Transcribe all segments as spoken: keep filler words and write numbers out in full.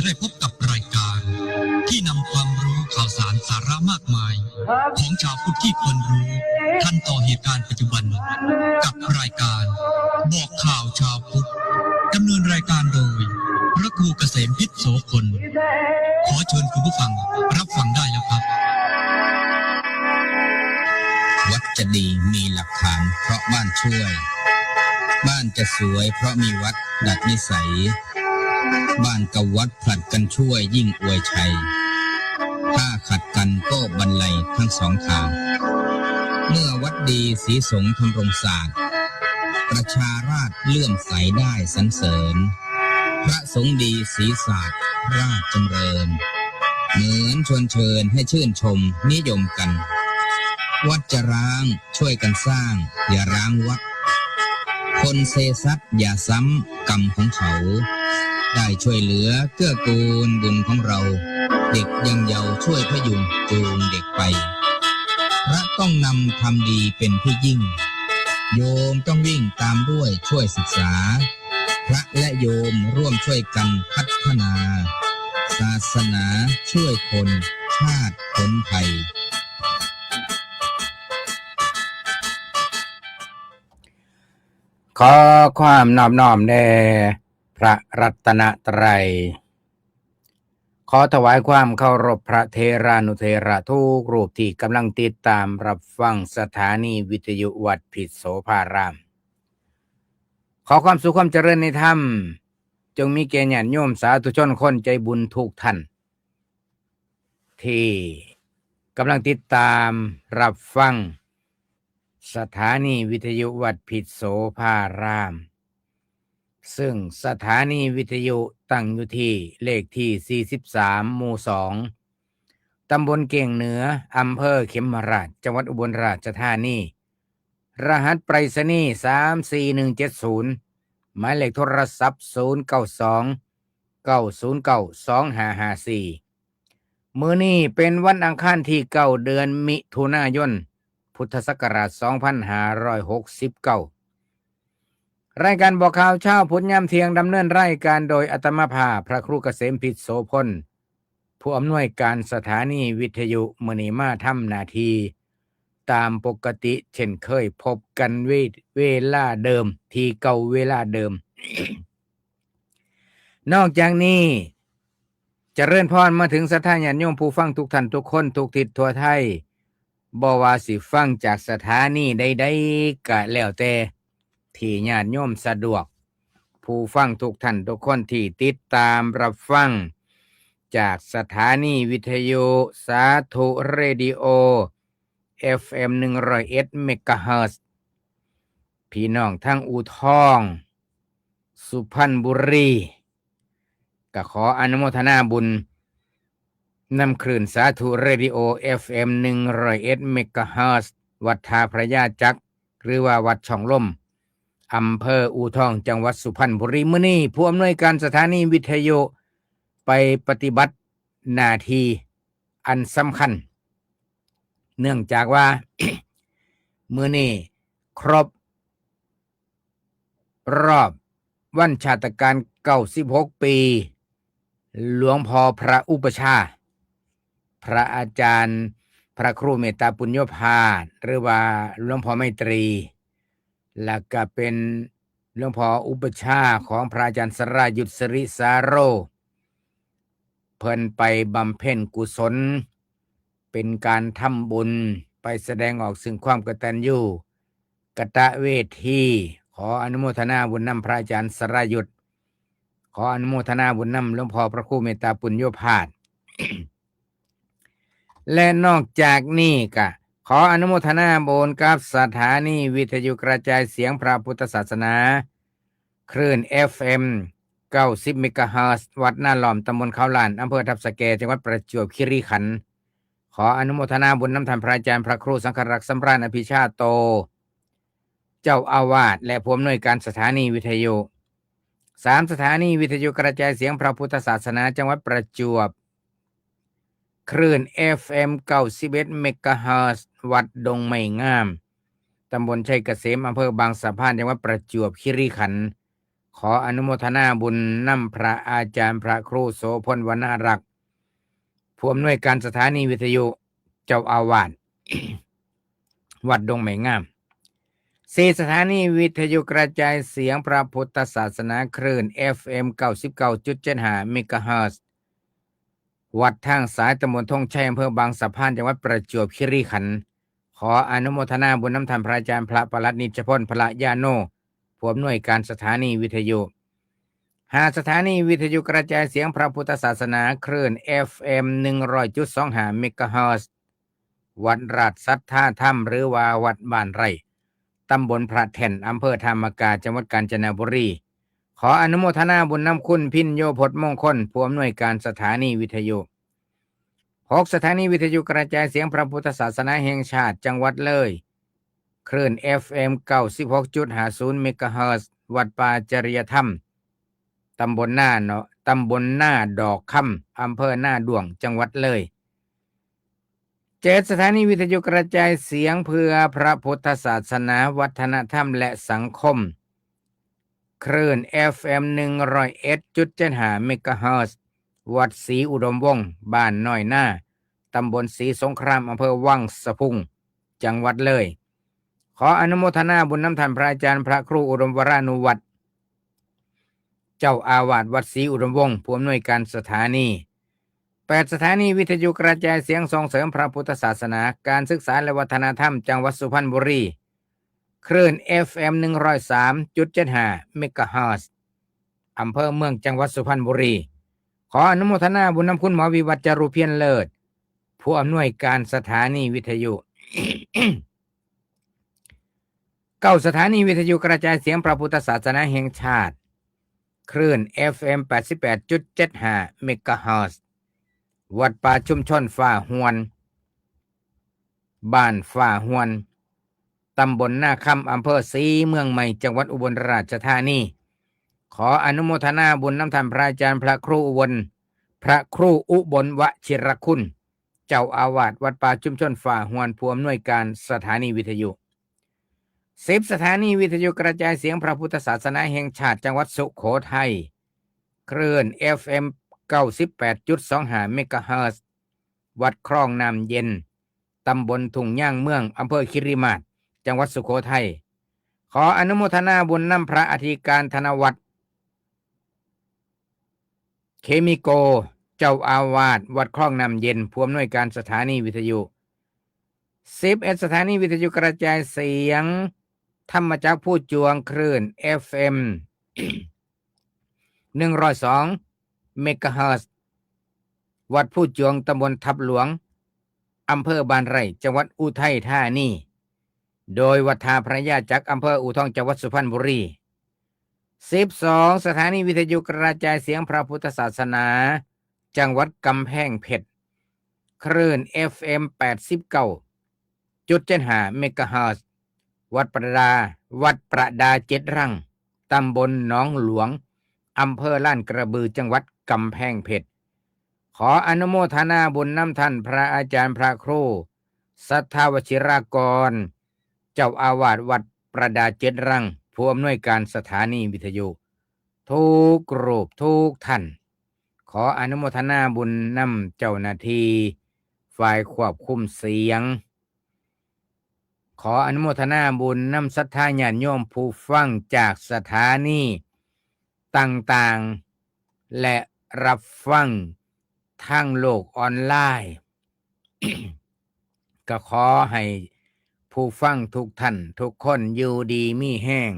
จะได้พบกับรายการที่นำความรู้ข่าวสารสาระมากมาย ของชาวพุทธที่ควรรู้ทันต่อเหตุการณ์ปัจจุบัน กับรายการบอกข่าวชาวพุทธ ดำเนินรายการโดย พระครูเกษมพิษโสพล ขอเชิญคุณผู้ฟังรับฟังได้แล้วครับ วัดจะดีมีหลักฐานเพราะบ้านช่วย บ้านจะสวยเพราะมีวัดดัดนิสัย บ้านกับวัดผลัดกันช่วยยิ่งอวยชัย ถ้าขัดกันก็บันไลทั้งสองทาง เมื่อวัดดีศรีสงฆ์ทำรงศาสตร์ ประชาราษฎร์เลื่อมใสได้สรรเสริญ พระสงฆ์ดีศรีศาสตร์ราชจำเริญ เหมือนชวนเชิญให้ชื่นชมนิยมกัน วัดจะร้างช่วยกันสร้าง อย่าร้างวัด คนเซซัดอย่าซ้ำกรรมของเขา ได้ช่วยเหลือเกื้อกูลบุญของเรา เด็กยังเยาว์ช่วยพยุงจูงเด็กไป พระต้องนำทำดีเป็นที่ยิ่ง โยมต้องวิ่งตามด้วยช่วยศึกษา พระและโยมร่วมช่วยกันพัฒนา ศาสนาช่วยคนชาติพ้นภัย ขอความนอบน้อมแด่พระรัตนตรัย ขอถวายความเคารพพระเถรานุเถระทุกรูปที่กำลังติดตามรับฟังสถานีวิทยุวัดพิษโสภาราม ขอความสุขความเจริญในธรรม จงมีแก่ญาติโยมสาธุชนคนใจบุญทุกท่าน ที่กำลังติดตามรับฟังสถานีวิทยุวัดพิษโสภาราม ซึ่งสถานีวิทยุตั้งอยู่ที่เลขที่ สี่สิบสาม หมู่ สอง ตำบลเก่งเหนือ อำเภอเขมราฐ จังหวัดอุบลราชธานี รหัสไปรษณีย์ สามสี่หนึ่งเจ็ดศูนย์ หมายเลขโทรศัพท์ ศูนย์เก้าสอง เก้าศูนย์เก้า สองห้าห้าสี่ มื้อนี้เป็นวันอังคารที่ เก้า เดือนมิถุนายน พุทธศักราช สองพันห้าร้อยหกสิบเก้า รายการบอกข่าวเช้าพุทธยามเที่ยงดำเนินรายการโดยอาตมาภาพพระครูเกษมพิษโสพล ผู้อำนวยการสถานีวิทยุ มื้อนี้มาทำหน้าที่ตามปกติเช่นเคย พบกันเว เวลาเดิม ที่เก่าเวลาเดิม นอกจากนี้ เจริญพรมาถึงศรัทธาญาติโยมผู้ฟังทุกท่านทุกคนทุกทิศทั่วไทย บ่ว่าสิฟังจากสถานีใดๆ ก็แล้วแต่ที่ญาติโยมสะดวก ผู้ฟังทุกท่านทุกคนที่ติดตามรับฟังจากสถานีวิทยุสาธุเรดิโอ เอฟเอ็ม หนึ่งร้อยเอ็ด เมกะเฮิรตซ์ พี่น้องทางอู่ทอง สุพรรณบุรี ก็ขออนุโมทนาบุญนำคลื่นสาธุเรดิโอ เอฟเอ็ม หนึ่งร้อยเอ็ด เมกะเฮิรตซ์ วัดท่าพระยาจักร หรือว่าวัดช่องลม อำเภออู่ทอง จังหวัดสุพรรณบุรี มื้อนี้ผู้อำนวยการสถานีวิทยุไปปฏิบัติหน้าที่อันสำคัญ เนื่องจากว่า มื้อนี้ครบ รอบวันชาตการ เก้าสิบหก ปี หลวงพ่อพระอุปัชฌาย์ พระอาจารย์พระครูเมตตาปุญญภาส หรือว่าหลวงพ่อไมตรี แล้วก็เป็นหลวงพ่ออุปัชฌาย์ของพระอาจารย์สรายุทธ สิริสาโร เพิ่นไปบำเพ็ญกุศล เป็นการทำบุญ ไปแสดงออกซึ่งความกตัญญูกตเวที ขออนุโมทนาบุญนำพระอาจารย์สรายุทธ ขออนุโมทนาบุญนำหลวงพ่อพระครูเมตตาปุญญภาส และนอกจากนี้ก็ขออนุโมทนาบุญกับสถานีวิทยุกระจายเสียงพระพุทธศาสนา คลื่น เอฟเอ็ม เก้าสิบ เมกะเฮิรตซ์ วัดนาล้อม ตำบลเขาล้าน อำเภอทับสะแก จังหวัดประจวบคีรีขันธ์ ขออนุโมทนาบุญนำท่านพระอาจารย์พระครูสังฆรักษ์ สำราญอภิชาโต เจ้าอาวาส และผู้อำนวยการสถานีวิทยุ สาม สถานีวิทยุกระจายเสียงพระพุทธศาสนาจังหวัดประจวบ คลื่น เอฟเอ็ม เก้าสิบเอ็ด เมกะเฮิรตซ์ วัดดงไม้งาม ตำบลชัยเกษม อำเภอบางสะพาน จังหวัดประจวบคีรีขันธ์ ข ขออนุโมทนาบุญนำพระอาจารย์พระครูโสพลวรรณรักษ์ ผู้อำนวยการสถานีวิทยุ เจ้าอาวาส วัดดงไม้งาม สี่ สถานีวิทยุกระจายเสียงพระพุทธศาสนาคลื่น เอฟเอ็ม เก้าสิบเก้าจุดเจ็ดห้า เมกะเฮิรตซ์ วัดทางสายตำบลธงชัย อำเภอบางสะพาน จังหวัดประจวบคีรีขันธ์ ขออนุโมทนาบุญนำท่านพระอาจารย์พระปลัดนิจพล พระยาโน ผู้อำนวยการสถานีวิทยุ ห้า สถานีวิทยุกระจายเสียงพระพุทธศาสนาคลื่น เอฟเอ็ม หนึ่งร้อยจุดสองห้า เมกะเฮิรตซ์ วัดราชสัทธาธรรม หรือว่าวัดบ้านไร่ ตำบลพระแท่น อำเภอธามกา จังหวัดกาญจนบุรี ขออนุโมทนาบุญนำคุณพินโยพจน์มงคล ผู้อำนวยการสถานีวิทยุ หก สถานีวิทยุกระจายเสียงพระพุทธศาสนาแห่งชาติ จังหวัดเลย คลื่น เอฟเอ็ม เก้าสิบหกจุดห้าศูนย์ เมกะเฮิรตซ์ วัดป่าจริยธรรม ตำบลนาเนาะ ตำบลนาดอกคำ อำเภอนาด้วง จังหวัดเลย เจ็ด สถานีวิทยุกระจายเสียงเพื่อพระพุทธศาสนา วัฒนธรรม และสังคม คลื่น เอฟเอ็ม หนึ่งร้อยเอ็ดจุดเจ็ดห้า เมกะเฮิรตซ์ วัดศรีอุดมวงศ์ บ้านน้อยนา ตำบลศรีสงคราม อำเภอวังสะพุง จังหวัดเลย ขออนุโมทนาบุญนำท่านพระอาจารย์พระครูอุดมวรานุวัฒน์ เจ้าอาวาสวัดศรีอุดมวงศ์ ผู้อำนวยการสถานี แปด สถานีวิทยุกระจายเสียงส่งเสริมพระพุทธศาสนา การศึกษาและวัฒนธรรม จังหวัดสุพรรณบุรี คลื่น เอฟเอ็ม หนึ่งร้อยสามจุดเจ็ดห้า เมกะเฮิรตซ์ อำเภอเมือง จังหวัดสุพรรณบุรี ขออนุโมทนาบุญนำคุณหมอวิวัฒน์ จารุเพียรเลิศ ผู้อำนวยการสถานีวิทยุ เก้า สถานีวิทยุกระจายเสียงพระพุทธศาสนาแห่งชาติ คลื่น เอฟเอ็ม แปดสิบแปดจุดเจ็ดห้า เมกะเฮิรตซ์ วัดป่าชุมชนฝ่าฮวน บ้านฝ่าฮวน ตำบลนาคำ อำเภอศรีเมืองใหม่ จังหวัดอุบลราชธานี ขออนุโมทนาบุญนำท่านพระอาจารย์พระครูอุบล พระครูอุบลวชิรคุณ เจ้าอาวาสวัดป่าชุมชนฝ่าฮวน ผู้อำนวยการสถานีวิทยุ สิบ สถานีวิทยุกระจายเสียงพระพุทธศาสนาแห่งชาติ จังหวัดสุโขทัย คลื่น เอฟเอ็ม เก้าสิบแปดจุดสองห้า เมกะเฮิรตซ์ วัดคลองน้ำเย็น ตำบลทุ่งยางเมือง อำเภอคิริมาศ จังหวัดสุโขทัย ขออนุโมทนาบุญนำพระอธิการธนวัฒน์ เคมิโก เจ้าอาวาสวัดคลองน้ำเย็น ผู้อำนวยการสถานีวิทยุ สิบเอ็ด สถานีวิทยุกระจายเสียงธรรมจักรภูจวง คลื่น เอฟเอ็ม หนึ่งร้อยสอง เมกะเฮิรตซ์ วัดภูจวง ตำบลทับหลวง อำเภอบ้านไร่ จังหวัดอุทัยธานี โดยวัดท่าพระยาจักร อำเภออู่ทอง จังหวัดสุพรรณบุรี สิบสอง สถานีวิทยุกระจายเสียงพระพุทธศาสนา จังหวัดกำแพงเพชร คลื่น เอฟเอ็ม แปดสิบเก้าจุดเจ็ดห้า เมกะเฮิรตซ์ วัดประดา วัดประดาเจ็ดรัง ตำบลหนองหลวง อำเภอลาดกระบือ จังหวัดกำแพงเพชร ขออนุโมทนาบุญนำท่านพระอาจารย์พระครู สัทธาวชิรากร เจ้าอาวาสวัดประดาเจ็ดรัง ผู้อำนวยการสถานีวิทยุ ทุกรูปทุกท่าน ขออนุโมทนาบุญนำเจ้าหน้าที่ฝ่ายควบคุมเสียง ขออนุโมทนาบุญนำศรัทธาญาติโยมผู้ฟังจากสถานีต่างๆ และรับฟังทางโลกออนไลน์ ก็ขอให้ผู้ฟังทุกท่านทุกคนอยู่ดีมีแฮง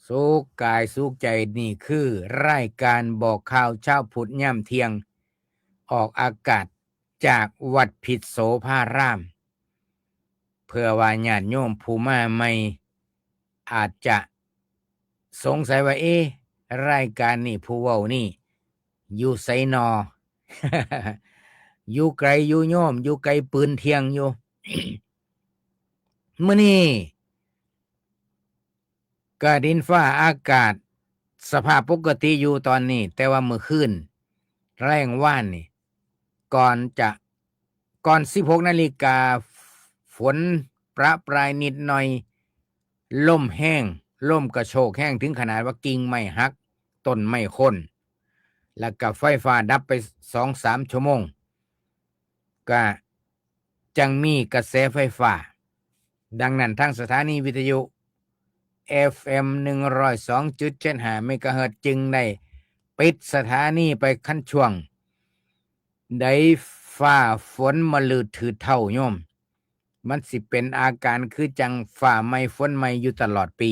สุขกายสุขใจ นี่คือรายการบอกข่าวเช้าพุธยามเที่ยง ออกอากาศจากวัดพิษโสภาราม เพื่อว่าญาติโยมผู้มาใหม่ อาจจะสงสัยว่า เอ๊ะ รายการนี่ผู้เว้านี่ อยู่ไสนอ อยู่ไกลอยู่โยม อยู่ไกลปืนเที่ยงอยู่ มื้อนี้ ก็ดินฟ้าอากาศสภาพปกติอยู่ตอนนี้ แต่ว่ามื้อคืนแลงวานนี่ ก่อนจะ ก่อนสิบหกนาฬิกา ฝนประปรายนิดหน่อย ลมแฮง ลมกระโชกแฮงถึงขนาดว่ากิ่งไม้หัก ต้นไม้โค่น แล้วก็ไฟฟ้าดับไปสองสามชั่วโมง ก็จั่งมีกระแสไฟฟ้า ดังนั้นทางสถานีวิทยุ เอฟเอ็ม หนึ่งร้อยสองจุดเจ็ดห้า เมกะเฮิรตซ์ จึงได้ปิดสถานีไปคันช่วงใดฟ้าฝนมะลืดถืดเถ้าโยม มันสิเป็นอาการคือจั่งฟ้าใหม่ฝนใหม่อยู่ตลอดปี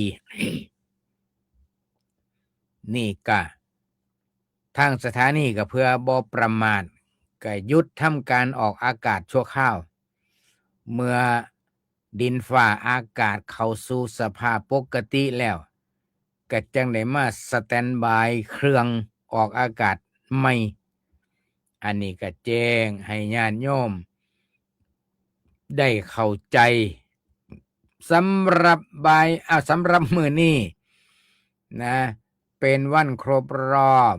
นี่กะ ทางสถานีก็เพื่อบ่ประมาท ก็หยุดทำการออกอากาศชั่วคราว เมื่อดินฟ้าอากาศเข้าสู่สภาพปกติแล้ว ก็จั่งได้มาสแตนด์บายเครื่องออกอากาศใหม่ อันนี้ก็แจ้งให้ญาติโยมได้เข้าใจ สำหรับบ่าย อ่า สำหรับมื้อนี้นะ เป็นวันครบรอบ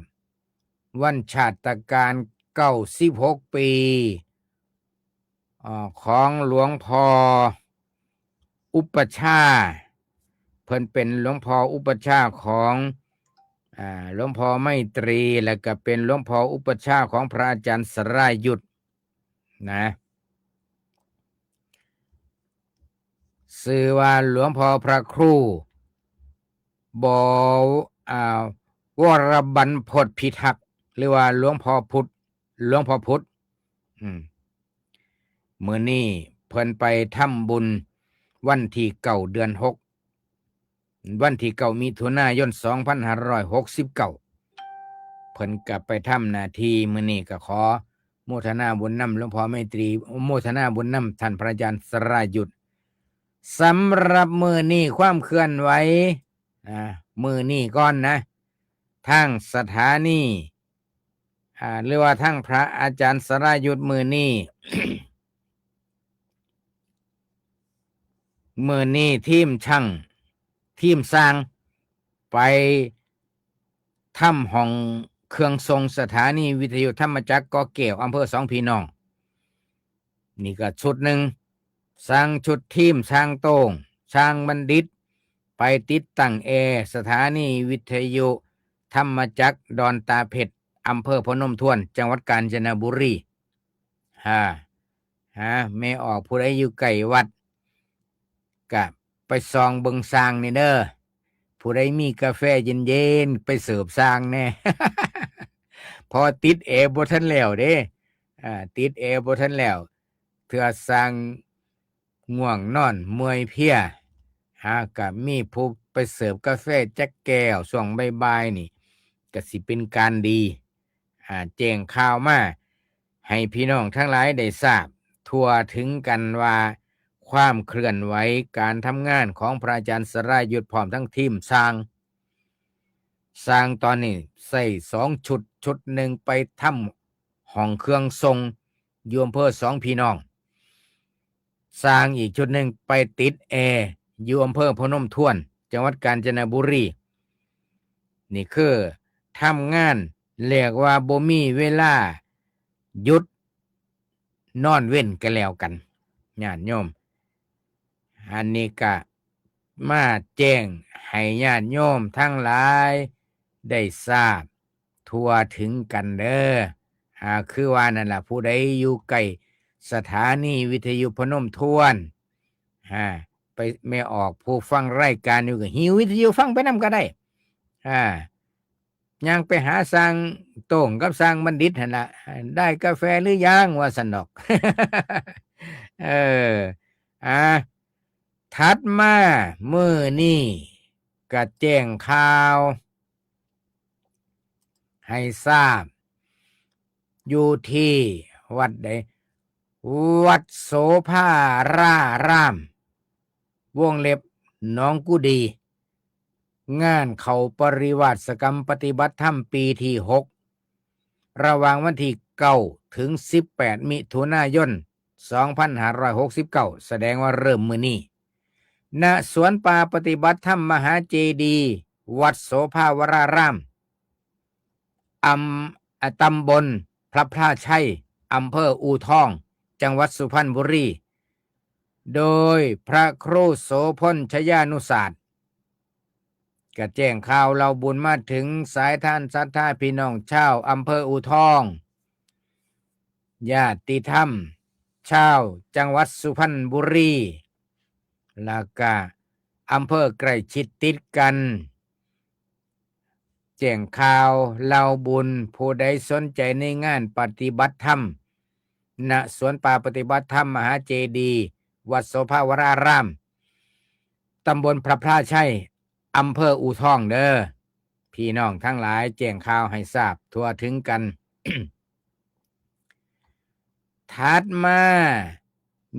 วันชาตการ เก้าสิบหก ปี อ่า ของหลวงพ่ออุปัชฌาย์ เพิ่นเป็นหลวงพ่ออุปัชฌาย์ของ อ่า หลวงพ่อไมตรี แล้วก็เป็นหลวงพ่ออุปัชฌาย์ของพระอาจารย์สรายุทธนะ ชื่อว่าหลวงพ่อพระครู บ อ่า วรบรรพตพิทักษ์ หรือว่าหลวงพ่อพุทธ หลวงพ่อพุทธ อืม มื้อนี้เพิ่นไปทำบุญวันที่เก้า เดือนหก วันที่เก้า มิถุนายน สองพันห้าร้อยหกสิบเก้า เพิ่นก็ไปทำหน้าที่ มื้อนี้ก็ขอโมทนาบุญนำหลวงพ่อไมตรี โมทนาบุญนำท่านพระอาจารย์สรายุทธ สำหรับมื้อนี้ความเคลื่อนไหว อ่า มื้อนี้ก่อนนะ ทางสถานี อ่า หรือว่าทางพระอาจารย์สรายุทธมื้อนี้ มื้อนี้ทีมช่าง ทีมช่าง ไปทำห้องเครื่องส่งสถานีวิทยุธรรมจักรกอแก้ว อำเภอสองพี่น้อง นี่ก็ชุดหนึ่ง สั่งชุดทีมช่างโต้ง ช่างบัณฑิต ไปติดตั้งแอร์สถานีวิทยุธรรมจักรดอนตาเพ็ด อำเภอพนมทวน จังหวัดกาญจนบุรี ฮ่า ฮะ แม่ออกผู้ใดอยู่ใกล้วัด ก็ไปส่องเบิ่งช่างนี่เด้อ ผู้ใดมีกาแฟเย็นๆ ไปเสิร์ฟช่างแน่ เพราะติดแอร์บ่ทันแล้วเด้ อ่า ติดแอร์บ่ทันแล้ว เทื่อช่างง่วงนอนเมื่อยเพลีย หากะมีผู้ไปเสิร์ฟกาแฟจักแก้วช่วงบ่ายๆ นี่ ก็สิเป็นการดี อ่า แจ้งข่าวมาให้พี่น้องทั้งหลายได้ทราบทั่วถึงกันว่า ความเคลื่อนไหวการทำงานของพระอาจารย์สรายุทธพร้อมทั้งทีมช่าง ช่างตอนนี้ใส่สองชุด ชุดหนึ่งไปทำห้องเครื่องส่งอยู่อำเภอสองพี่น้อง ช่างอีกชุดหนึ่งไปติดแอร์อยู่อำเภอพนมทวน จังหวัดกาญจนบุรี นี่คือทำงานเรียกว่าบ่มีเวลาหยุดนอนเว้นกันแล้วกัน ญาติโยม อันนี้ก็มาแจ้งให้ญาติโยมทั้งหลายได้ทราบทั่วถึงกันเด้อ อ่า คือว่านั่นล่ะ ผู้ใดอยู่ใกล้สถานีวิทยุพนมทวน อ่า ไป แม่ออกผู้ฟังรายการอยู่ก็หิ้ววิทยุฟังไปนำก็ได้ อ่า ย่างไปหาช่างโต้งกับช่างบัณฑิตหั่นล่ะ ได้กาแฟหรือยัง ว่าซั่นดอก เออ อ่า ถัดมามื้อนี้ก็แจ้งข่าวให้ทราบ อยู่ที่วัดใด วัดโสภาราราม วงเล็บหนองกุดี งานเข้าปริวาสกรรมปฏิบัติธรรมปีที่หก ระหว่างวันที่เก้าถึงสิบแปด มิถุนายน สองพันห้าร้อยหกสิบเก้า แสดงว่าเริ่มมื้อนี้ ณ สวนป่าปฏิบัติธรรมมหาเจดีย์ วัดโสภาวราราม อำ อ่ะ ตำบลพระพลาชัย อำเภออู่ทอง จังหวัดสุพรรณบุรี โดยพระครูโสพลชยานุศาสตร์ ก็แจ้งข่าวเล่าบุญมาถึงสายทานศรัทธาพี่น้องชาวอำเภออู่ทอง ญาติธรรมชาวจังหวัดสุพรรณบุรี แล้วก็อำเภอใกล้ชิดติดกัน แจ้งข่าวเล่าบุญ ผู้ใดสนใจในงานปฏิบัติธรรม ณ สวนป่าปฏิบัติธรรมมหาเจดีย์ วัดโสภาวราราม ตำบลพระพลาชัย อำเภออู่ทองเด้อ พี่น้องทั้งหลายแจ้งข่าวให้ทราบทั่วถึงกัน ถัดมา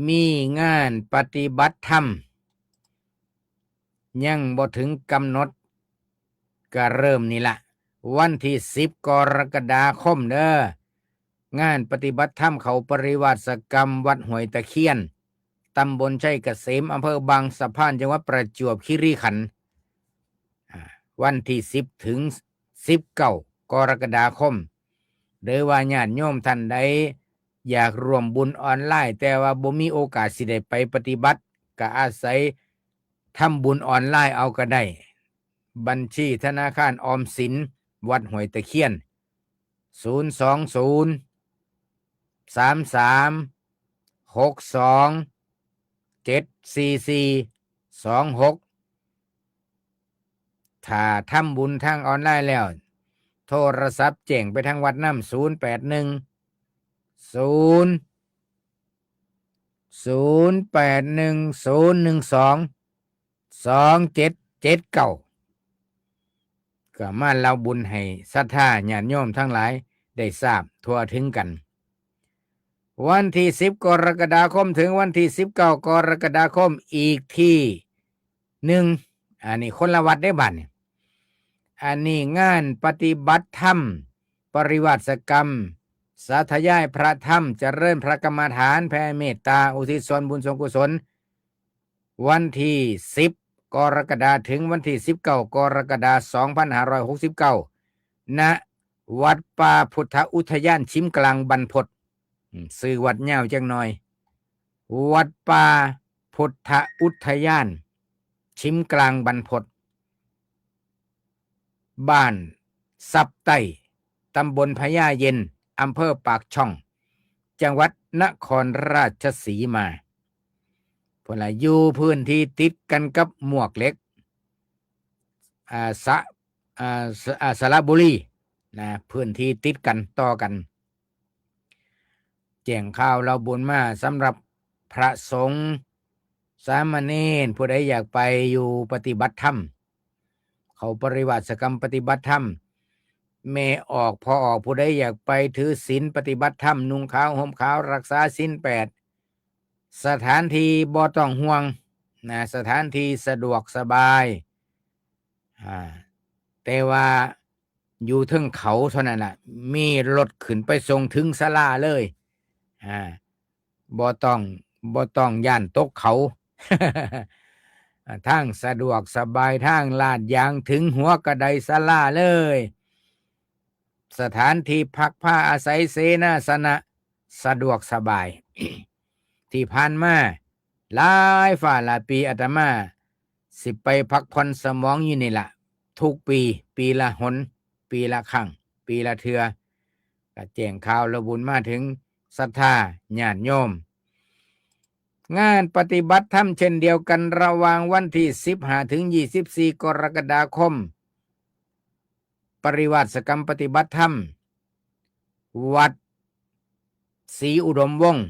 มีงานปฏิบัติธรรม ยังบ่ถึงกำหนด ก็เริ่มนี่ละ วันที่สิบกรกฎาคมเด้อ งานปฏิบัติธรรมเขาปริวาสกรรมวัดห้วยตะเคียน ตำบลชัยเกษม อำเภอบางสะพาน จังหวัดประจวบคีรีขันธ์ อ่า วันที่สิบถึงสิบเก้ากรกฎาคม หรือว่าญาติโยมท่านใดอยากร่วมบุญออนไลน์ แต่ว่าบ่มีโอกาสสิได้ไปปฏิบัติ ก็อาศัยทำบุญออนไลน์เอาก็ได้ บัญชีธนาคารออมสิน วัดห้วยตะเคียน ศูนย์สองศูนย์ สามสาม หกสอง เจ็ดสี่สี่ สองหก ถ้าทำบุญทางออนไลน์แล้ว โทรศัพท์แจ้งไปทางวัดนำ ศูนย์แปดหนึ่ง ศูนย์ ศูนย์แปดหนึ่ง ศูนย์หนึ่งสอง สองเจ็ดเจ็ดเก้า ก็มาเล่าบุญให้ศรัทธาญาติโยมทั้งหลายได้ทราบทั่วถึงกัน วันที่สิบกรกฎาคมถึงวันที่สิบเก้ากรกฎาคมอีกที่หนึ่ง อันนี้คนละวัดได้บัดนี่ อันนี้งานปฏิบัติธรรม ปริวาสกรรม สาธยายพระธรรม เจริญพระกรรมฐาน แผ่เมตตา อุทิศส่วนบุญส่วนกุศล วันที่สิบกรกฎาคมถึงวันที่สิบเก้ากรกฎาคมสองพันห้าร้อยหกสิบเก้า ณ วัดป่าพุทธอุทยานชิมกลางบรรพต อืม ชื่อวัดยาวจักหน่อย วัดป่าพุทธอุทยานชิมกลางบรรพต บ้านทรัพย์ใต้ ตำบลพญาเย็น อำเภอปากช่อง จังหวัดนครราชสีมา พุ้นละ อยู่พื้นที่ติดกันกับมวกเหล็ก อ่า สะ อ่า สะ อ่า สระบุรี นะ พื้นที่ติดกันต่อกัน แจ้งข่าวเล่าบุญมาสำหรับพระสงฆ์ สามเณร ผู้ใดอยากไปอยู่ปฏิบัติธรรม เขาปริวาสกรรมปฏิบัติธรรม แม่ออกพ่อออก ผู้ใดอยากไปถือศีลปฏิบัติธรรม นุ่งขาวห่มขาว รักษาศีลแปด สถานที่บ่ต้องห่วงนะ สถานที่สะดวกสบาย อ่า แต่ว่าอยู่เทิงเขาเท่านั้นล่ะ มีรถขึ้นไปส่งถึงศาลาเลย อ่า บ่ต้อง บ่ต้องย้านตกเขา อ่า ทางสะดวกสบาย ทางลาดยางถึงหัวกระไดศาลาเลย สถานที่พักผ้าอาศัย เสนาสนะ สะดวกสบาย ที่ผ่านมาหลายฟ้าหลายปี อาตมาสิไปพักผ่อนสมองอยู่นี่ล่ะ ทุกปี ปีละหน ปีละครั้ง ปีละเทื่อ ก็แจ้งข่าวเล่าบุญมาถึงศรัทธาญาติโยม งานปฏิบัติธรรมเช่นเดียวกัน ระหว่างวันที่สิบห้าถึงยี่สิบสี่กรกฎาคม ปริวาสกรรมปฏิบัติธรรม วัดศรีอุดมวงศ์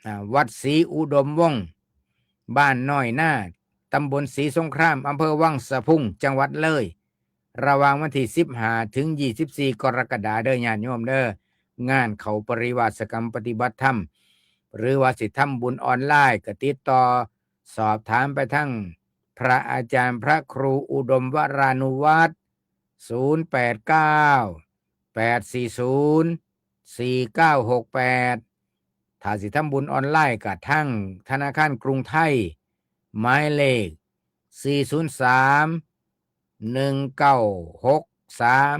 อ่า วัดศรีอุดมวงศ์ บ้านน้อยนา ตำบลศรีสงคราม อำเภอวังสะพุง จังหวัดเลย ระหว่างวันที่สิบห้าถึงยี่สิบสี่กรกฎาคมเด้อญาติโยมเด้อ งานเขาปริวาสกรรมปฏิบัติธรรม หรือว่าสิทำบุญออนไลน์ ก็ติดต่อสอบถามไปทางพระอาจารย์พระครูอุดมวรานุวัฒน์ ศูนย์แปดเก้า แปดสี่ศูนย์ สี่เก้าหกแปด ถ้าสิทำบุญออนไลน์ก็ทางธนาคารกรุงไทย หมายเลข สี่ศูนย์สาม หนึ่งเก้าหกสาม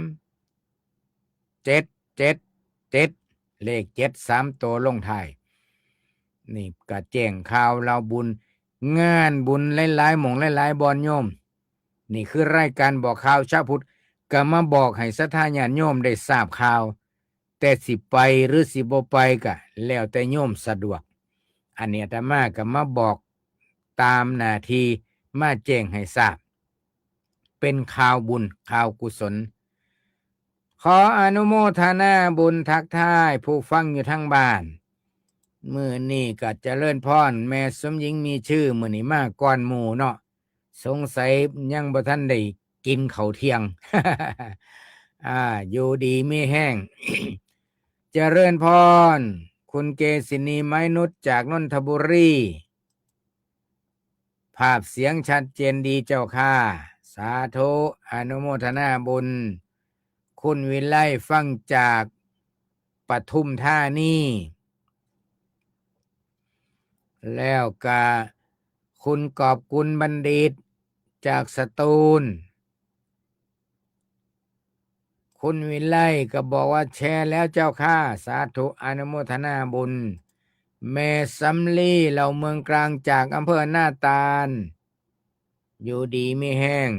เจ็ดเจ็ดเจ็ด เลขเจ็ดสามตัวลงท้าย นี่ก็แจ้งข่าวเล่าบุญ งานบุญหลายๆ หม่องหลายๆ บ่อนโยม นี่คือรายการบอกข่าวชาวพุทธ ก็มาบอกให้ศรัทธาญาติโยมได้ทราบข่าว แต่สิไปหรือสิบ่ไปก็แล้วแต่โยมสะดวก อันนี้อาตมาก็มาบอกตามหน้าที่ มาแจ้งให้ทราบ เป็นข่าวบุญข่าวกุศล ขออนุโมทนาบุญทักทายผู้ฟังอยู่ทางบ้าน มื้อนี้ก็เจริญพร แม่สมหญิงมีชื่อ มื้อนี้มาก่อนหมู่เนาะ สงสัยยังบ่ทันได้กินข้าวเที่ยง อ่า อยู่ดีมีแฮง เจริญพร คุณเกษินีไม้นุชจากนนทบุรี ภาพเสียงชัดเจนดีเจ้าค่ะ สาธุ อนุโมทนาบุญ คุณวิไลฟังจากปทุมธานี แล้วก็คุณกอบกุลบัณฑิตจากสตูล คุณวิไลก็บอกว่าแชร์แล้วเจ้าค่ะ สาธุ อนุโมทนาบุญ แม่สำลีเหล่าเมืองกลางจากอำเภอหน้าตาล อยู่ดีมีแฮง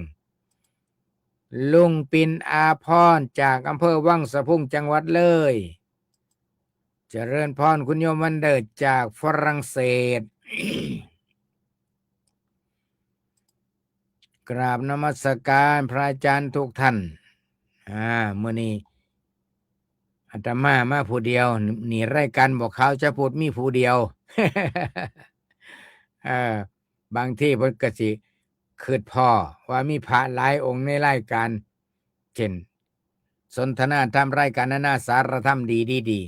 ลุงปินอาพรจากอำเภอวังสะพุงจังหวัดเลย เจริญพร คุณโยมวันเดอร์จากฝรั่งเศส กราบนมัสการพระอาจารย์ทุกท่าน อ่า มื้อนี้อาตมามาผู้เดียว นี่รายการบอกข่าวชาวพุทธมีผู้เดียว เอ่อ บางทีเพิ่นก็สิคิดพ้อว่ามีพระหลายองค์ในรายการ เช่น สนทนาธรรมรายการนานาสารธรรมดีดีดี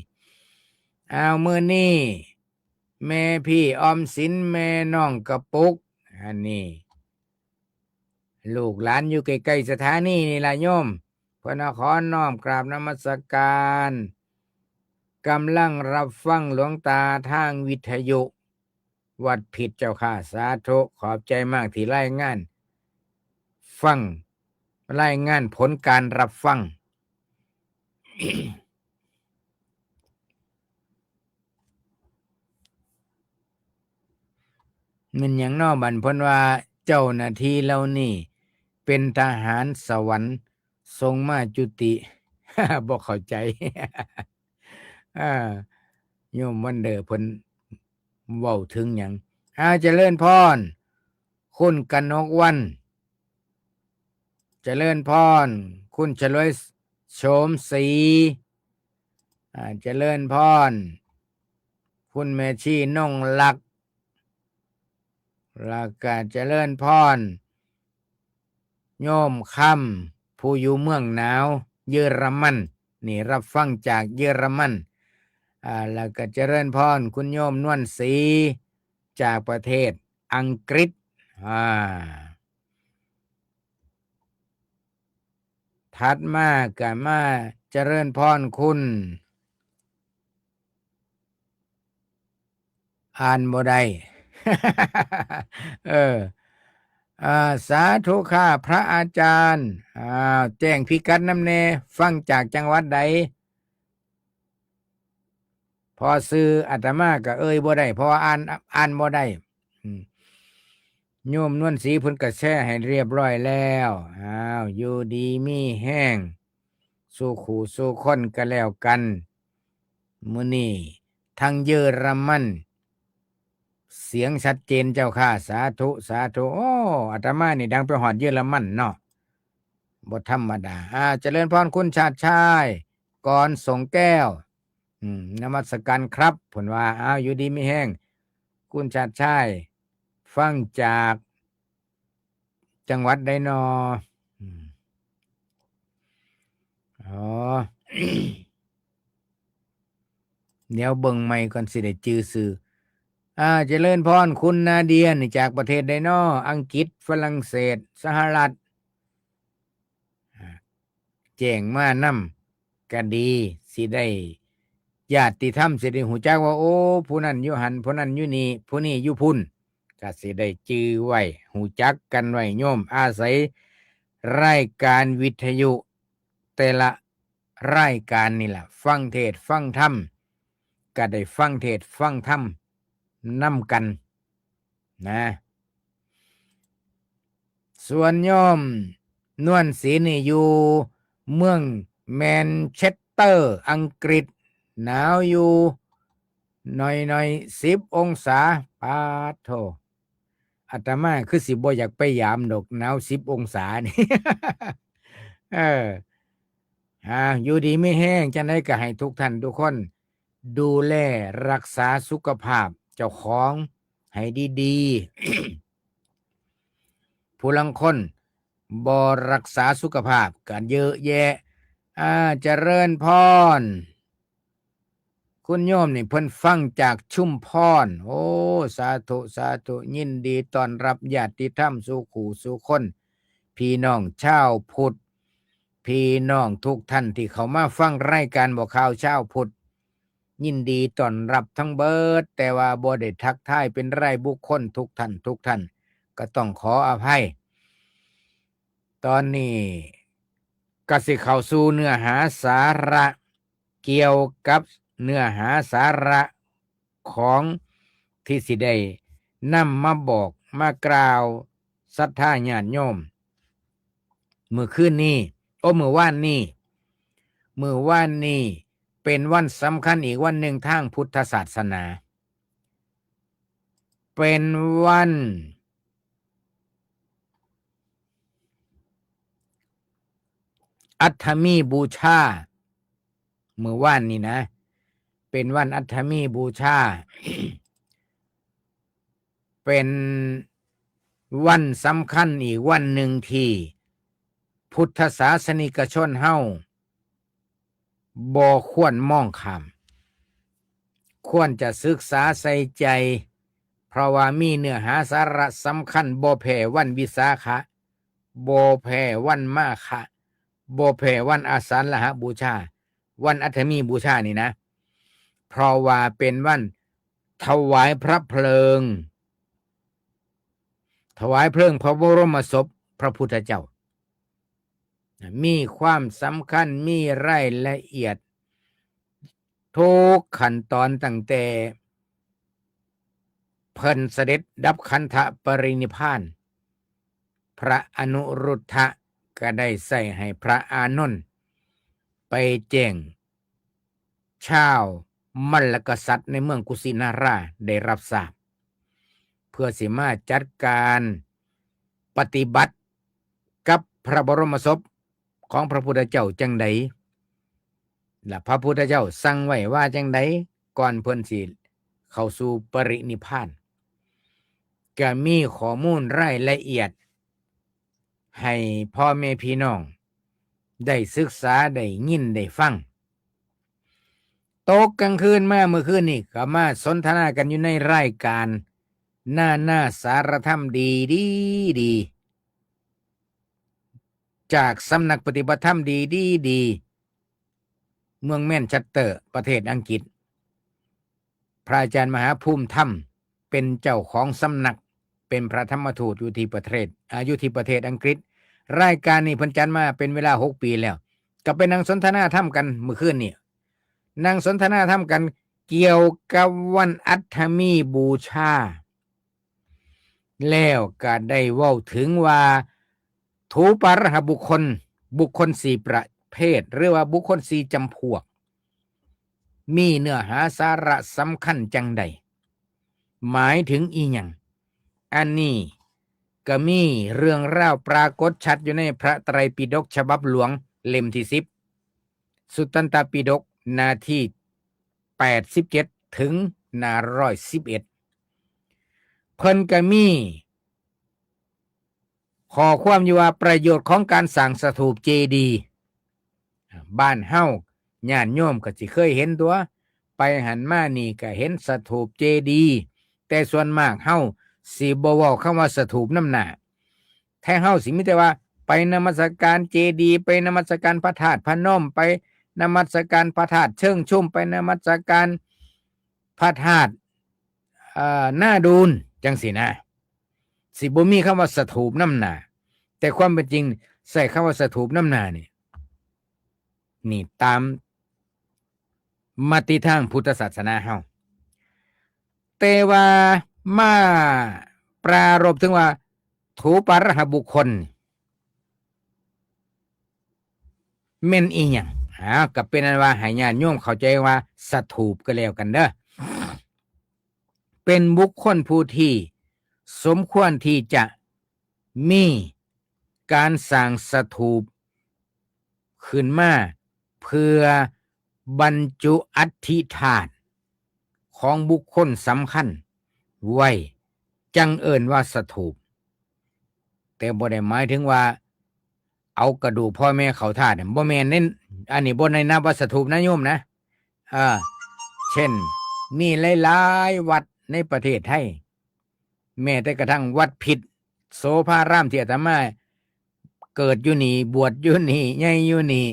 อ้าว มื้อนี้ แม่พี่ออมสิน แม่น้องกระปุก อันนี้ ลูกหลานอยู่ใกล้ๆสถานีนี่ล่ะโยม เพิ่นว่าขอน้อมกราบนมัสการ กำลังรับฟังหลวงตาทางวิทยุ วัดผิดเจ้าค่ะ สาธุ ขอบใจมากที่รายงาน ฟัง รายงานผลการรับฟัง แม่นหยังน้อบัด เพิ่นว่าเจ้าหน้าที่เหล่านี้เป็นทหารสวรรค์ส่งมาจุติ บ่เข้าใจ อ่า โยมวันเดอร์เพิ่นเว้าถึงหยัง อ่า เจริญพร คุณกนกวรรณ เจริญพร คุณฉลวยโฉมศรี อ่า เจริญพร คุณแม่ชีนงลักษณ์ แล้วก็เจริญพร โยมคำ ผู้อยู่เมืองหนาว เยอรมัน นี่รับฟังจากเยอรมัน อ่า แล้วก็เจริญพร คุณโยมนวลศรี จากประเทศอังกฤษ อ่า ถัดมาก็มาเจริญพรคุณ อ่านบ่ได้ เออ อ่า สาธุค่ะพระอาจารย์ อ้าว แจ้งพิกัดนำแน่ ฟังจากจังหวัดใด พอชื่ออาตมาก็เอ่ยบ่ได้ เพราะว่าอ่าน อ่านบ่ได้ อืม โยมนวลศรีเพิ่นก็แชร์ให้เรียบร้อยแล้ว อ้าว อยู่ดีมีแฮง สู่คู่สู่คนก็แล้วกัน มื้อนี้ทางเยอรมัน เสียงชัดเจนเจ้าค่ะ สาธุ สาธุ โอ้ อาตมานี่ดังไปฮอดเยอรมันเนาะ บ่ธรรมดา อ่า เจริญพรคุณชาติชาย กรส่งแก้ว อืม นมัสการครับ เพิ่นว่า อ้าว อยู่ดีมีแฮง คุณชาติชาย ฟังจากจังหวัดใดนอ อืม อ๋อ เดี๋ยวเบิ่งใหม่ก่อนสิได้จื่อชื่อ อ่า เจริญพร คุณนาเดีย นี่จากประเทศใดนอ อังกฤษ ฝรั่งเศส สหรัฐ อ่า แจ้งมานำก็ดี สิได้ญาติธรรม สิได้ฮู้จักว่า โอ้ ผู้นั้นอยู่หั่น ผู้นั้นอยู่นี่ ผู้นี้อยู่พุ้น ก็สิได้จื่อไว้ ฮู้จักกันไว้โยม อาศัยรายการวิทยุแต่ละรายการนี่ล่ะ ฟังเทศน์ฟังธรรม ก็ได้ฟังเทศน์ฟังธรรมนำกันนะ ส่วนโยมนวลศรีนี่อยู่เมืองแมนเชสเตอร์อังกฤษ หนาวอยู่หน่อยๆ สิบองศา ปาดโธ่ อาตมาคือสิบ่อยากไปยามดอก หนาวสิบองศานี่ เออ อ่า อยู่ดีมีแฮง จั่งใดก็ให้ทุกท่านทุกคน ดูแลรักษาสุขภาพเจ้าของให้ดีๆ ผู้ลางคนบ่รักษาสุขภาพกันเยอะแยะ อ่า เจริญพร คุณโยมนี่เพิ่นฟังจากชุมพร โอ้ สาธุ สาธุ ยินดีต้อนรับญาติธรรมสู่คู่สู่คน พี่น้องชาวพุทธ พี่น้องทุกท่านที่เข้ามาฟังรายการบอกข่าวชาวพุทธ ยินดีต้อนรับทั้งเบิด แต่ว่าบ่ได้ทักทายเป็นรายบุคคลทุกท่านทุกท่าน ก็ต้องขออภัย ตอนนี้ก็สิเข้าสู่เนื้อหาสาระ เกี่ยวกับเนื้อหาสาระของที่สิได้นำมาบอกมากล่าวศรัทธาญาติโยม มื้อคืนนี้ โอ้ มื้อวานนี้ มื้อวานนี้เป็นวันสำคัญอีกวันหนึ่งทางพุทธศาสนา เป็นวันอัฐมีบูชา มื้อวานนี้นะ เป็นวันอัฐมีบูชา เป็นวันสำคัญอีกวันหนึ่งที่พุทธศาสนิกชนเฮาบ่ควรมองข้าม ควรจะศึกษาใส่ใจ เพราะว่ามีเนื้อหาสาระสำคัญบ่แพ้วันวิสาขะ บ่แพ้วันมาฆะ บ่แพ้วันอาสาฬหบูชา วันอัฐมีบูชานี่นะ เพราะว่าเป็นวันถวายพระเพลิง ถวายเพลิงพระบรมศพพระพุทธเจ้า มีความสำคัญ มีรายละเอียดทุกขั้นตอน ตั้งแต่เพิ่นเสด็จดับขันธปรินิพพาน พระอนุรุทธะก็ได้ใส่ให้พระอานนท์ไปแจ้งชาวมัลลกษัตริย์ในเมืองกุสินาราได้รับทราบ เพื่อสิมาจัดการปฏิบัติกับพระบรมศพของพระพุทธเจ้าจั่งใด และพระพุทธเจ้าสั่งไว้ว่าจั่งใด ก่อนเพิ่นสิเข้าสู่ปรินิพพาน ก็มีข้อมูลรายละเอียด ให้พ่อแม่พี่น้องได้ศึกษา ได้ยิน ได้ฟัง ตกกลางคืนมาเมื่อคืนนี่ก็มาสนทนากันอยู่ในรายการนานาสารธรรมดีดีดี จากสำนักปฏิบัติธรรมดีดีดี เมืองแมนเชสเตอร์ ประเทศอังกฤษ พระอาจารย์มหาภูมิธรรมเป็นเจ้าของสำนัก เป็นพระธรรมทูตอยู่ที่ประเทศ อ่า อยู่ที่ประเทศอังกฤษ รายการนี้เพิ่นจัดมาเป็นเวลาหกปีแล้ว ก็ไปนั่งสนทนาธรรมกันเมื่อคืนนี่ นั่งสนทนาธรรมกันเกี่ยวกับวันอัฐมีบูชา แล้วก็ได้เว้าถึงว่า ถูปาหะบุคคล บุคคลสี่ประเภท หรือว่าบุคคลสี่จำพวก มีเนื้อหาสาระสำคัญจั่งใด หมายถึงอีหยัง อันนี้ก็มีเรื่องราวปรากฏชัดอยู่ในพระไตรปิฎกฉบับหลวงเล่มที่สิบ สุตตันตปิฎก หน้าที่แปดสิบเจ็ด ถึงหน้าร้อยสิบเอ็ด เพิ่นก็มีข้อความอยู่ว่าประโยชน์ของการสร้างสถูปเจดีย์ บ้านเฮาญาติโยมก็สิเคยเห็นตั่ว ไปหั้นมานี่ก็เห็นสถูปเจดีย์ แต่ส่วนมากเฮาสิบ่เว้าคำว่าสถูปนำหน้า แท้เฮาสิมีแต่ว่าไปนมัสการเจดีย์ ไปนมัสการพระธาตุพนม ไปนมัสการพระธาตุเชิงชุม ไปนมัสการพระธาตุ เอ่อ นาดูน จั่งซี้นะ สิบ่มีคำว่าสถูปนำหน้า แต่ความเป็นจริงใช้คำว่าสถูปนำหน้านี่ นี่ตามมติทางพุทธศาสนาเฮา แต่ว่ามาปรารภถึงว่า ถูปาระหะบุคคล แม่นอีหยัง อ่า ก็เป็นอันว่าให้ญาติโยมเข้าใจว่าสถูปก็แล้วกันเด้อ เป็นบุคคลผู้ที่สมควรที่จะมีการสร้างสถูปขึ้นมา เพื่อบรรจุอัฐิธาตุของบุคคลสำคัญไว้ จั่งเอิ้นว่าสถูป แต่บ่ได้หมายถึงว่า เอากระดูกพ่อแม่เข้าธาตุเนี่ย บ่แม่นเด้ อันนี้บ่ได้นับว่าสถูปนะโยมนะ เออ เช่น มีหลายๆวัดในประเทศไทย แม้แต่กระทั่งวัดพิษโสภารามที่อาตมาเกิดอยู่นี่ บวชอยู่นี่ ใหญ่อยู่นี่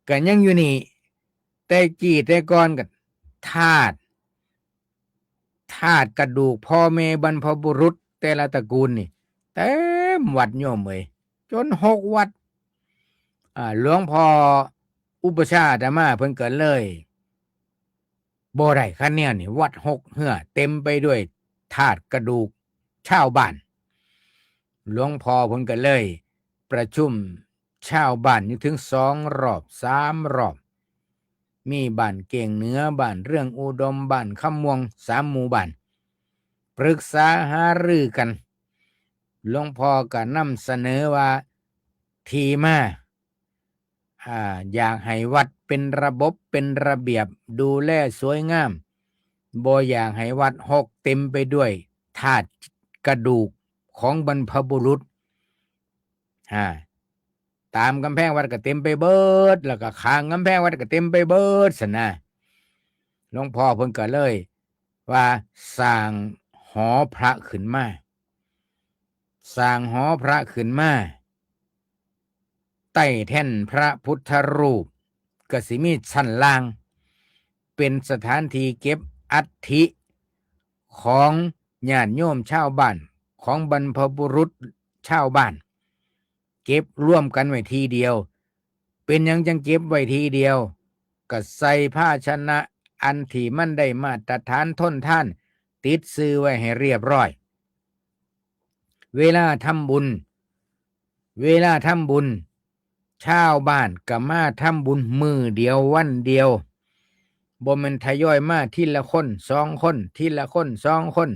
ก็ยังอยู่นี่ แต่กี้แต่ก่อนก็ธาตุ ธาตุกระดูกพ่อแม่บรรพบุรุษแต่ละตระกูลนี่ เต็มวัดโยมเอ้ย จนหกวัด อ่า หลวงพ่ออุปัชฌาย์อาตมาเพิ่นก็เลย บ่ได้คะแนนนี่ วัดหกเฮือเต็มไปด้วยธาตุกระดูกชาวบ้าน หลวงพ่อเพิ่นก็เลยประชุมชาวบ้านอยู่ถึงสองรอบ สามรอบ มีบ้านเก้งเหนือ บ้านเรืองอุดม บ้านคำม่วง สามหมู่บ้าน ปรึกษาหารือกัน หลวงพ่อก็นำเสนอว่าที่มา อ่า อยากให้วัดเป็นระบบ เป็นระเบียบ ดูแลสวยงาม บ่อยากให้วัดฮกเต็มไปด้วยธาตุกระดูกของบรรพบุรุษ อ่า ตามกำแพงวัดก็เต็มไปเบิด แล้วก็ข้างกำแพงวัดก็เต็มไปเบิดซั้นนะ หลวงพ่อเพิ่นก็เลยว่าสร้างหอพระขึ้นมา สร้างหอพระขึ้นมา ใต้แท่นพระพุทธรูป ก็สิมีชั้นล่าง เป็นสถานที่เก็บอัฐิของญาติโยมชาวบ้าน ของบรรพบุรุษชาวบ้าน เก็บรวมกันไว้ที่เดียว เป็นหยังจั่งเก็บไว้ที่เดียว ก็ใส่ภาชนะอันที่มันได้มาตรฐานทนทาน ติดชื่อไว้ให้เรียบร้อย เวลาทำบุญ เวลาทำบุญ ชาวบ้านก็มาทำบุญมื้อเดียววันเดียว บ่แม่นทยอยมาทีละคนสองคน ทีละคนสองคน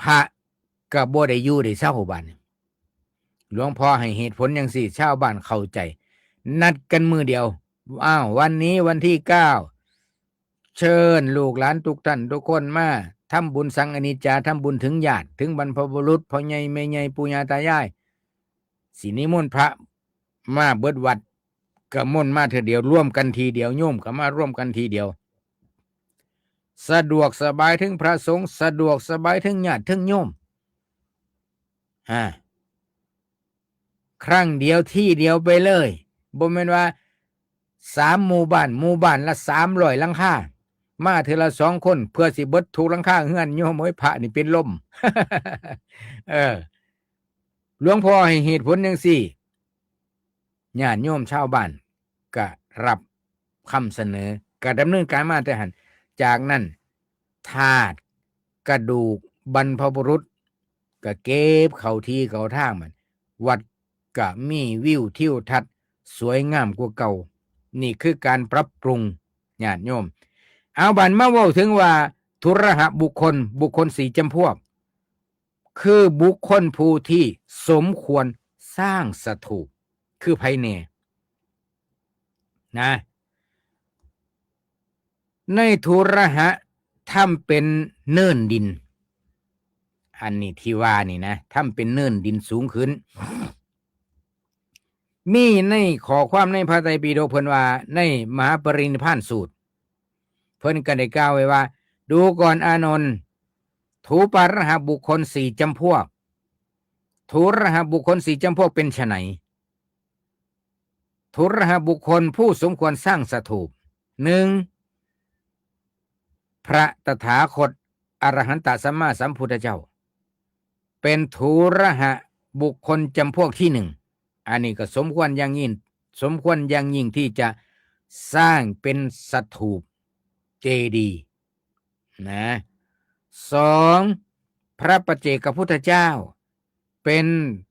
พระก็บ่ได้อยู่ได้เซาบาดนี้ หลวงพ่อให้เหตุผลจั่งซี้ ชาวบ้านเข้าใจ นัดกันมื้อเดียว อ้าว วันนี้วันที่เก้า เชิญลูกหลานทุกท่านทุกคนมาทำบุญสังอนิจจา ทำบุญถึงญาติ ถึงบรรพบุรุษ พ่อใหญ่แม่ใหญ่ ปู่ย่าตายาย สินิมนต์พระมาเบิดวัด ก็มนต์มาเทื่อเดียว รวมกันทีเดียว โยมก็มารวมกันทีเดียว สะดวกสบายถึงพระสงฆ์ สะดวกสบายถึงญาติถึงโยม อ่า ครั้งเดียวที่เดียวไปเลย บ่แม่นว่าสามหมู่บ้าน หมู่บ้านละสามร้อยหลังคา มาเทื่อละสองคน เพื่อสิเบิดทุกหลังคาเฮือน โยมเอ้ย พระนี่เป็นลม เออ หลวงพ่อให้เหตุผลจั่งซี้ ญาติโยมชาวบ้านก็รับคำเสนอ ก็ดำเนินการมาแต่หั้น จากนั้นธาตุกระดูกบรรพบุรุษก็เก็บเข้าที่เข้าทางมัน วัดก็มีวิวทิวทัศน์สวยงามกว่าเก่า นี่คือการปรับปรุง ญาติโยม เอาบัดมาเว้าถึงว่า ทุรหะบุคคล บุคคลสี่จำพวก คือบุคคลผู้ที่สมควรสร้างสถูป คือไผแน่ นะ ในทุรหะทำเป็นเนินดิน อันนี้ที่ว่านี่นะ ทำเป็นเนินดินสูงขึ้น มีในข้อความในพระไตรปิฎกเพิ่นว่า ในมหาปรินิพพานสูตร เพิ่นก็ได้กล่าวไว้ว่า ดูก่อนอานนท์ ทุปาระหะบุคคลสี่จำพวก ทุรหะบุคคลสี่จำพวกเป็นไฉน ทุรหะบุคคลผู้สมควรสร้างสถูป หนึ่ง พระตถาคต อรหันตสัมมาสัมพุทธเจ้า เป็นทุรหะบุคคลจำพวกที่หนึ่ง อันนี้ก็สมควรอย่างยิ่ง สมควรอย่างยิ่งที่จะสร้างเป็นสถูปเจดีย์นะ สอง พระปัจเจกพุทธเจ้า เป็น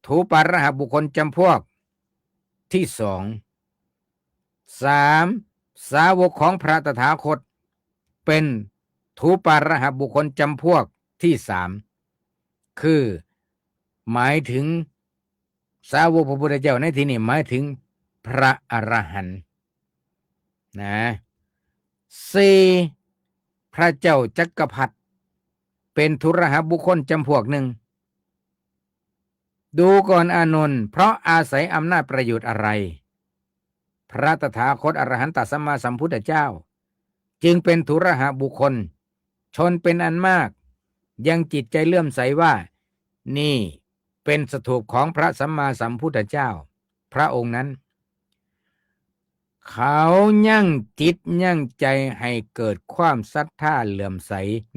ถูปาระหะบุคคลจำพวกที่สอง สาม สาวกของพระตถาคต เป็นถูปาระหะบุคคลจำพวกที่สาม คือหมายถึงสาวกพระพุทธเจ้าในที่นี้หมายถึงพระอรหันต์นะ สี่ พระเจ้าจักรพรรดิ เป็นถูปาระหะบุคคลจำพวกหนึ่ง ดูก่อนอานนท์ เพราะอาศัยอำนาจประโยชน์อะไร พระตถาคตอรหันตสัมมาสัมพุทธเจ้า จึงเป็นถูปาระหะบุคคล ชนเป็นอันมาก ยังจิตใจเลื่อมใสว่า นี่เป็นสถูปของพระสัมมาสัมพุทธเจ้า พระองค์นั้น เขายังจิตยังใจให้เกิดความศรัทธาเลื่อมใส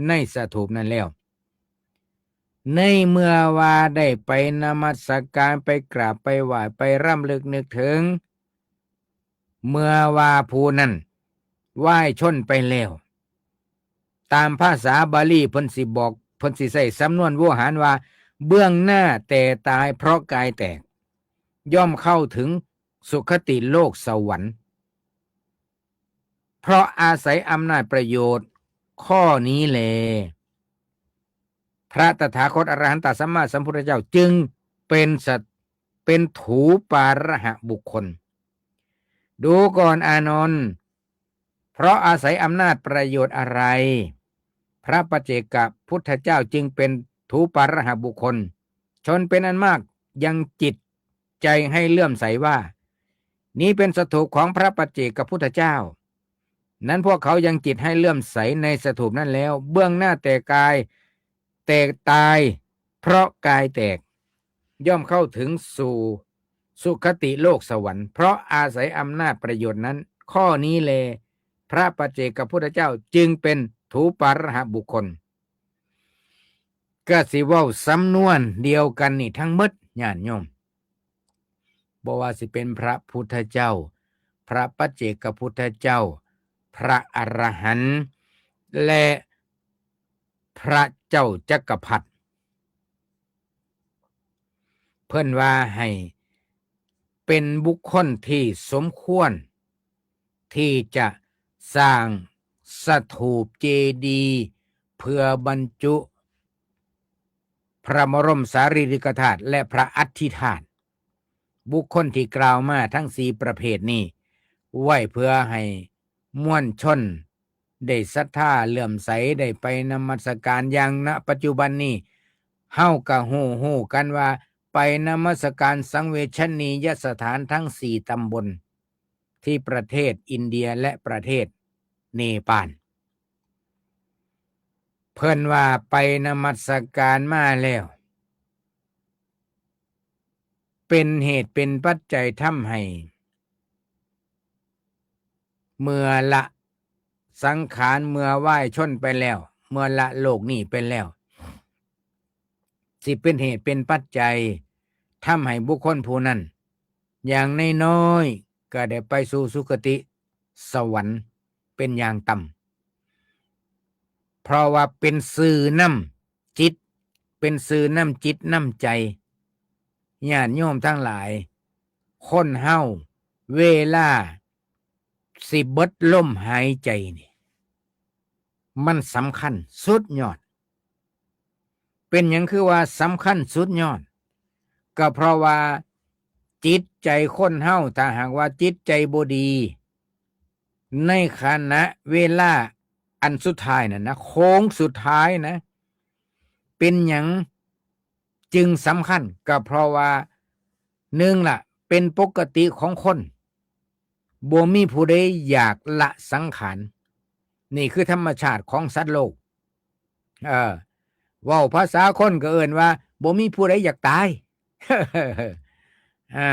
ในสถูปนั้นแล้ว ในเมื่อว่าได้ไปนมัสการ ไปกราบ ไปไหว้ ไปรำลึกนึกถึง เมื่อว่าผู้นั้นว่ายชนไปแล้ว ตามภาษาบาลีเพิ่นสิบอก เพิ่นสิใช้สำนวนโวหารว่า เบื้องหน้าแต่ตายเพราะกายแตก ย่อมเข้าถึงสุคติโลกสวรรค์ เพราะอาศัยอำนาจประโยชน์ข้อนี้แล พระตถาคตอรหันตสัมมาสัมพุทธเจ้าจึงเป็นสัต เป็นถูปาระหะบุคคล ดูก่อนอานนท์ เพราะอาศัยอำนาจประโยชน์อะไร พระปัจเจกพุทธเจ้าจึงเป็นถูปาระหะบุคคล ชนเป็นอันมากยังจิตใจให้เลื่อมใสว่า นี้เป็นสถูปของพระปัจเจกพุทธเจ้า นั้นพวกเขายังจิตให้เลื่อมใสในสถูปนั้นแล้ว เบื้องหน้าแต่กาย แต่ตายเพราะกายแตก ย่อมเข้าถึงสู่สุคติโลกสวรรค์ เพราะอาศัยอำนาจประโยชน์นั้น ข้อนี้แล พระปัจเจกพุทธเจ้าจึงเป็นถูปาระหะบุคคล ก็สิเว้าสำนวนเดียวกันนี่ทั้งหมดญาติโยม บ่ว่าสิเป็นพระพุทธเจ้า พระปัจเจกพุทธเจ้า พระอรหันต์ และพระเจ้าจักรพรรดิ เพิ่นว่าให้เป็นบุคคลที่สมควร ที่จะสร้างสถูปเจดีย์เพื่อบรรจุพระบรมสารีริกธาตุและพระอัฐิธาตุ บุคคลที่กล่าวมาทั้งสี่ประเภทนี้ ไว้เพื่อให้มวลชนได้ศรัทธาเลื่อมใส ได้ไปนมัสการ อย่างณปัจจุบันนี้ เฮาก็ฮู้ฮู้กันว่าไปนมัสการสังเวชนียสถานทั้งสี่ตำบล ที่ประเทศอินเดียและประเทศเนปาล เพิ่นว่าไปนมัสการมาแล้ว เป็นเหตุเป็นปัจจัยทำให้ เมื่อละสังขาร เมื่อว่ายชนไปแล้ว เมื่อละโลกนี้ไปแล้ว สิเป็นเหตุเป็นปัจจัยทำให้บุคคลผู้นั้น อย่างน้อยๆก็ได้ไปสู่สุคติสวรรค์เป็นอย่างต่ำ เพราะว่าเป็นสื่อนำจิต เป็นสื่อนำจิตนำใจ ญาติโยมทั้งหลาย คนเฮาเวลาสิเบิดลมหายใจนี่ มันสำคัญสุดยอด เป็นหยังคือว่าสำคัญสุดยอด ก็เพราะว่าจิตใจคนเฮา ถ้าหากว่าจิตใจบ่ดี ในขณะเวลาอันสุดท้ายนั่นนะ โค้งสุดท้ายนะ เป็นหยังจึงสำคัญ ก็เพราะว่า หนึ่งล่ะ เป็นปกติของคน บ่มีผู้ใดอยากละสังขาร นี่คือธรรมชาติของสัตว์โลก เออ เว้าภาษาคนก็เอิ้นว่า บ่มีผู้ใดอยากตาย อ่า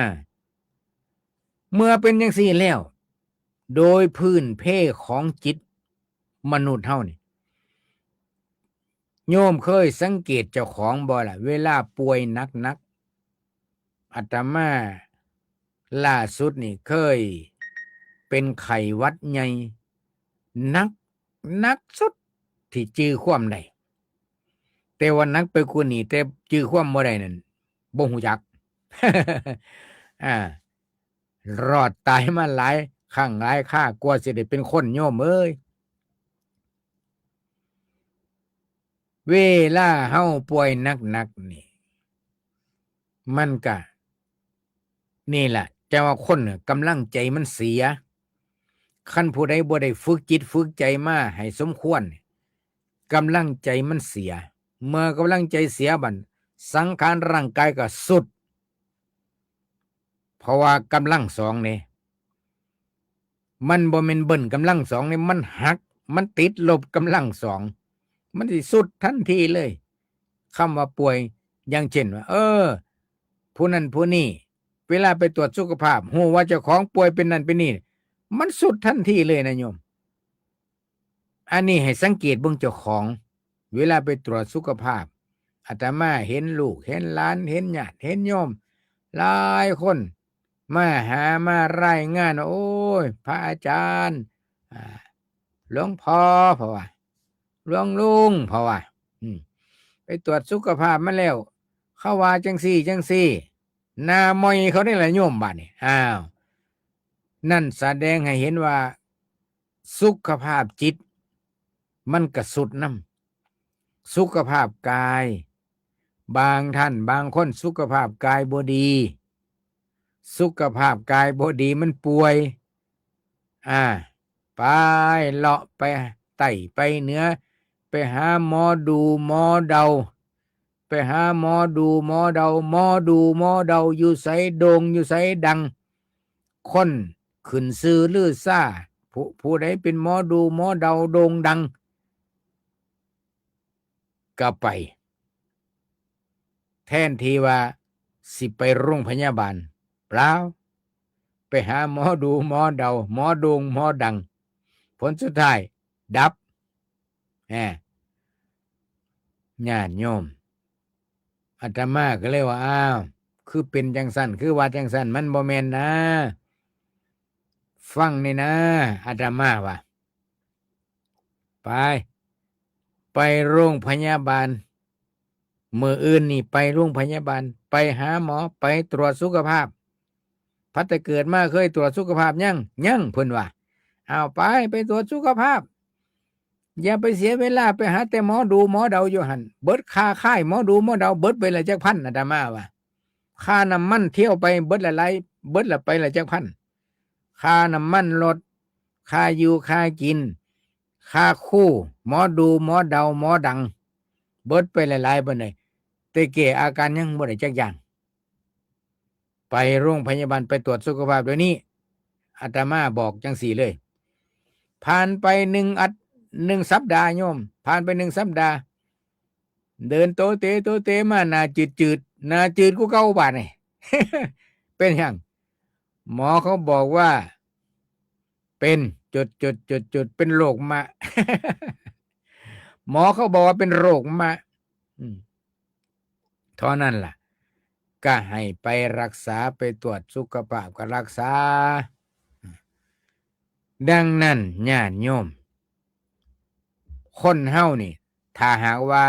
เมื่อเป็นจังซี่แล้ว โดยพื้นเพของจิตมนุษย์เฮานี่ โยมเคยสังเกตเจ้าของบ่ล่ะ เวลาป่วยหนักๆ อาตมาล่าสุดนี่เคยเป็นไข้หวัดใหญ่ หนัก หนักสุดที่จื่อความได้ แต่ว่าหนักไปกว่านี้ แต่จื่อความบ่ได้นั่น บ่ฮู้จัก อ่า รอดตายมาหลายครั้งหลายคราว กว่าสิได้เป็นคน โยมเอ้ย เวลาเฮาป่วยหนักๆนี่ มันกะ นี่แหละ จั่งว่าคนน่ะกำลังใจมันเสีย คันผู้ใดบ่ได้ฝึกจิตฝึกใจมาให้สมควร กำลังใจมันเสีย เมื่อกำลังใจเสียบัด สังขารร่างกายก็ทรุด เพราะว่ากำลังสองนี่ มันบ่แม่นเบิ้ลกำลังสองนี่ มันหัก มันติดลบกำลังสอง มันสิทรุดทันทีเลย คำว่าป่วย อย่างเช่นว่า เออ ผู้นั้นผู้นี้ เวลาไปตรวจสุขภาพ ฮู้ว่าเจ้าของป่วยเป็นนั่นเป็นนี่ มันทรุดทันทีเลยนะโยม อันนี้ให้สังเกตเบิ่งเจ้าของ เวลาไปตรวจสุขภาพ อาตมาเห็นลูก เห็นหลาน เห็นญาติ เห็นโยม หลายคน มาหา มารายงานว่า โอ้ย พระอาจารย์ อ่า หลวงพ่อ เพราะว่า หลวงลุง เพราะว่า อืม ไปตรวจสุขภาพมาแล้ว เขาว่าจั่งซี้จั่งซี้ หน้าม้อยเขาได้ล่ะโยม บาดนี้ อ้าว นั่นแสดงให้เห็นว่า สุขภาพจิต มันก็ทรุดนำ สุขภาพกาย บางท่าน บางคนสุขภาพกายบ่ดี สุขภาพกายบ่ดี มันป่วย อ่า ไปเลาะไปใต้ไปเหนือ ไปหาหมอดูหมอเดา ไปหาหมอดูหมอเดา หมอดูหมอเดาอยู่ไส โด่งอยู่ไส ดัง คนขึ้นชื่อลือชา ผู้ ผู้ใดเป็นหมอดูหมอเดาโด่งดัง ก็ไป แทนที่ว่าสิไปโรงพยาบาล เปล่า ไปหาหมอดูหมอเดา หมอโด่งหมอดัง ผลสุดท้าย ดับ แหม ญาติโยม อาตมาก็เลยว่า อ้าว คือเป็นจั่งซั้น คือว่าจั่งซั้น มันบ่แม่นนะ ฟังนี่นะ อาตมาว่า ไป ไปโรงพยาบาล มื้ออื่นนี่ไปโรงพยาบาล ไปหาหมอ ไปตรวจสุขภาพ พัดแต่เกิดมาเคยตรวจสุขภาพยัง ยัง เพิ่นว่า เอาไป ไปตรวจสุขภาพ อย่าไปเสียเวลาไปหาแต่หมอดูหมอเดาอยู่หั่น เบิดค่าค่ายหมอดูหมอเดาเบิดไปละจักพัน อาตมาว่า ค่าน้ำมันเที่ยวไปเบิดละหลาย เบิดละไปละจักพัน ค่าน้ำมันรถ ค่าอยู่ค่ากิน ค่าครู หมอดูหมอเดาหมอดัง เบิดไปหลายๆ ปานใด แต่แก้อาการยังบ่ได้จักอย่าง ไปโรงพยาบาลไปตรวจสุขภาพเดี๋ยวนี้ อาตมาบอกจั่งซี้เลย ผ่านไปหนึ่งอาทิตย์ หนึ่งสัปดาห์โยม ผ่านไปหนึ่งสัปดาห์ เดินโตเตโตเตมา หน้าจืดๆ หน้าจืดกว่าเก่าบาดนี่ เป็นหยัง หมอเขาบอกว่า เป็น จุดจุดจุดจุด เป็นโรคมะ หมอเขาบอกว่าเป็นโรคมะ อืม เท่านั้นล่ะ ก็ให้ไปรักษา ไปตรวจสุขภาพก็รักษา ดังนั้นญาติโยม คนเฮานี่ ถ้าหากว่า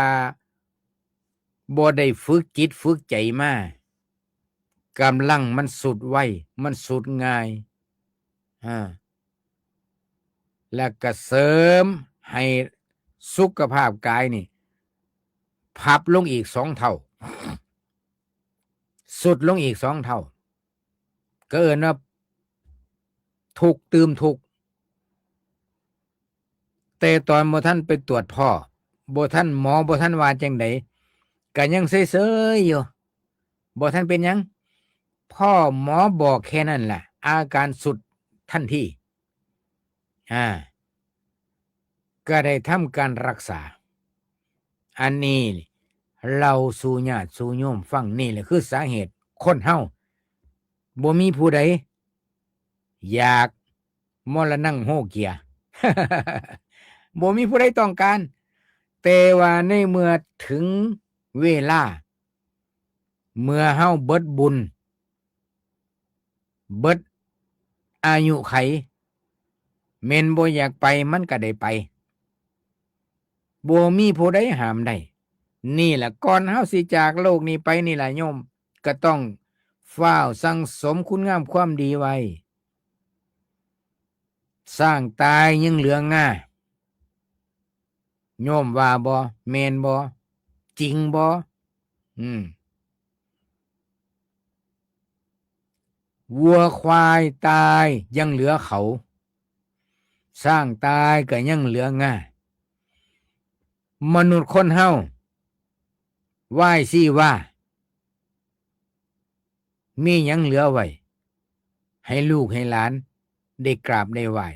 บ่ได้ฝึกจิตฝึกใจมา กำลังมันทรุดไว มันทรุดง่าย อ่า และก็เสริมให้สุขภาพกายนี่ พับลงอีกสองเท่า ทรุดลงอีกสองเท่า ก็เอิ้นว่า ทุกข์ตื่มทุกข์ แต่ตอนบ่ทันไปตรวจพ้อ บ่ทัน หมอบ่ทันว่าจั่งใด ก็ยังเฉยๆ อยู่ บ่ทันเป็นหยัง พ้อหมอบอกแค่นั้นล่ะ อาการทรุดทันที อ่า ก็ได้ทำการรักษา อันนี้เล่าสู่ญาติสู่โยมฟัง นี่แหละคือสาเหตุคนเฮา บ่มีผู้ใดอยากมรณังโฮเกีย บ่มีผู้ใดต้องการ แต่ว่าในเมื่อถึงเวลา เมื่อเฮาเบิดบุญ เบิดอายุไข แม่นบ่อยากไปมันก็ได้ไป บ่มีผู้ใดห้ามได้ นี่แหละ ก่อนเฮาสิจากโลกนี้ไปนี่แหละโยม ก็ต้องฟ้าวสั่งสมคุณงามความดีไว้ ช้างตายยังเหลืองา โยมว่าบ่ แม่นบ่ จริงบ่ อืม วัวควายตายยังเหลือเขา ช้างตายก็ยังเหลืองา มนุษย์คนเฮา ไหว้ชีว่า มีหยังเหลือไว้ ให้ลูกให้หลานได้กราบได้ไหว้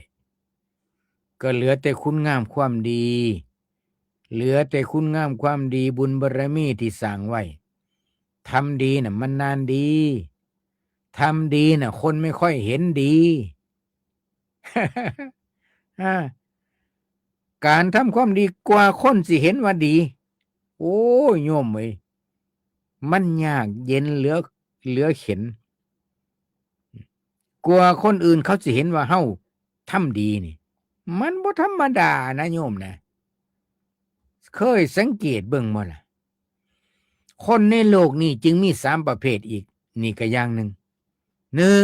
ก็เหลือแต่คุณงามความดี เหลือแต่คุณงามความดีบุญบารมีที่สร้างไว้ ทำดีน่ะมันนานดี ทำดีน่ะคนไม่ค่อยเห็นดี อ่า การทำความดีกว่าคนสิเห็นว่าดี โอ้ย โยมเอ้ย มันยากเย็นเหลือ เหลือเข็ญ กว่าคนอื่นเขาสิเห็นว่าเฮาทำดีนี่ มันบ่ธรรมดานะโยมนะ เคยสังเกตเบิ่งบ่ล่ะ คนในโลกนี้จึงมีสามประเภทอีก นี่ก็อย่างหนึ่ง หนึ่ง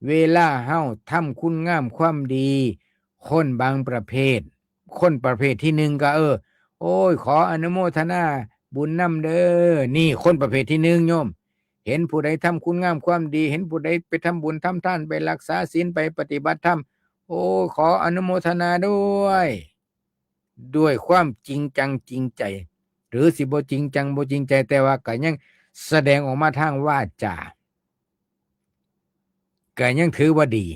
เวลาเฮาทำคุณงามความดี คนบางประเภท คนประเภทที่หนึ่งก็ เออ โอ้ย ขออนุโมทนาบุญนำเด้อ นี่คนประเภทที่หนึ่งโยม เห็นผู้ใดทำคุณงามความดี เห็นผู้ใดไปทำบุญทำทาน ไปรักษาศีล ไปปฏิบัติธรรม โอ้ย ขออนุโมทนาด้วย ด้วยความจริงจังจริงใจ หรือสิบ่จริงจังบ่จริงใจ แต่ว่าก็ยังแสดงออกมาทางวาจา ก็ยังถือว่าดี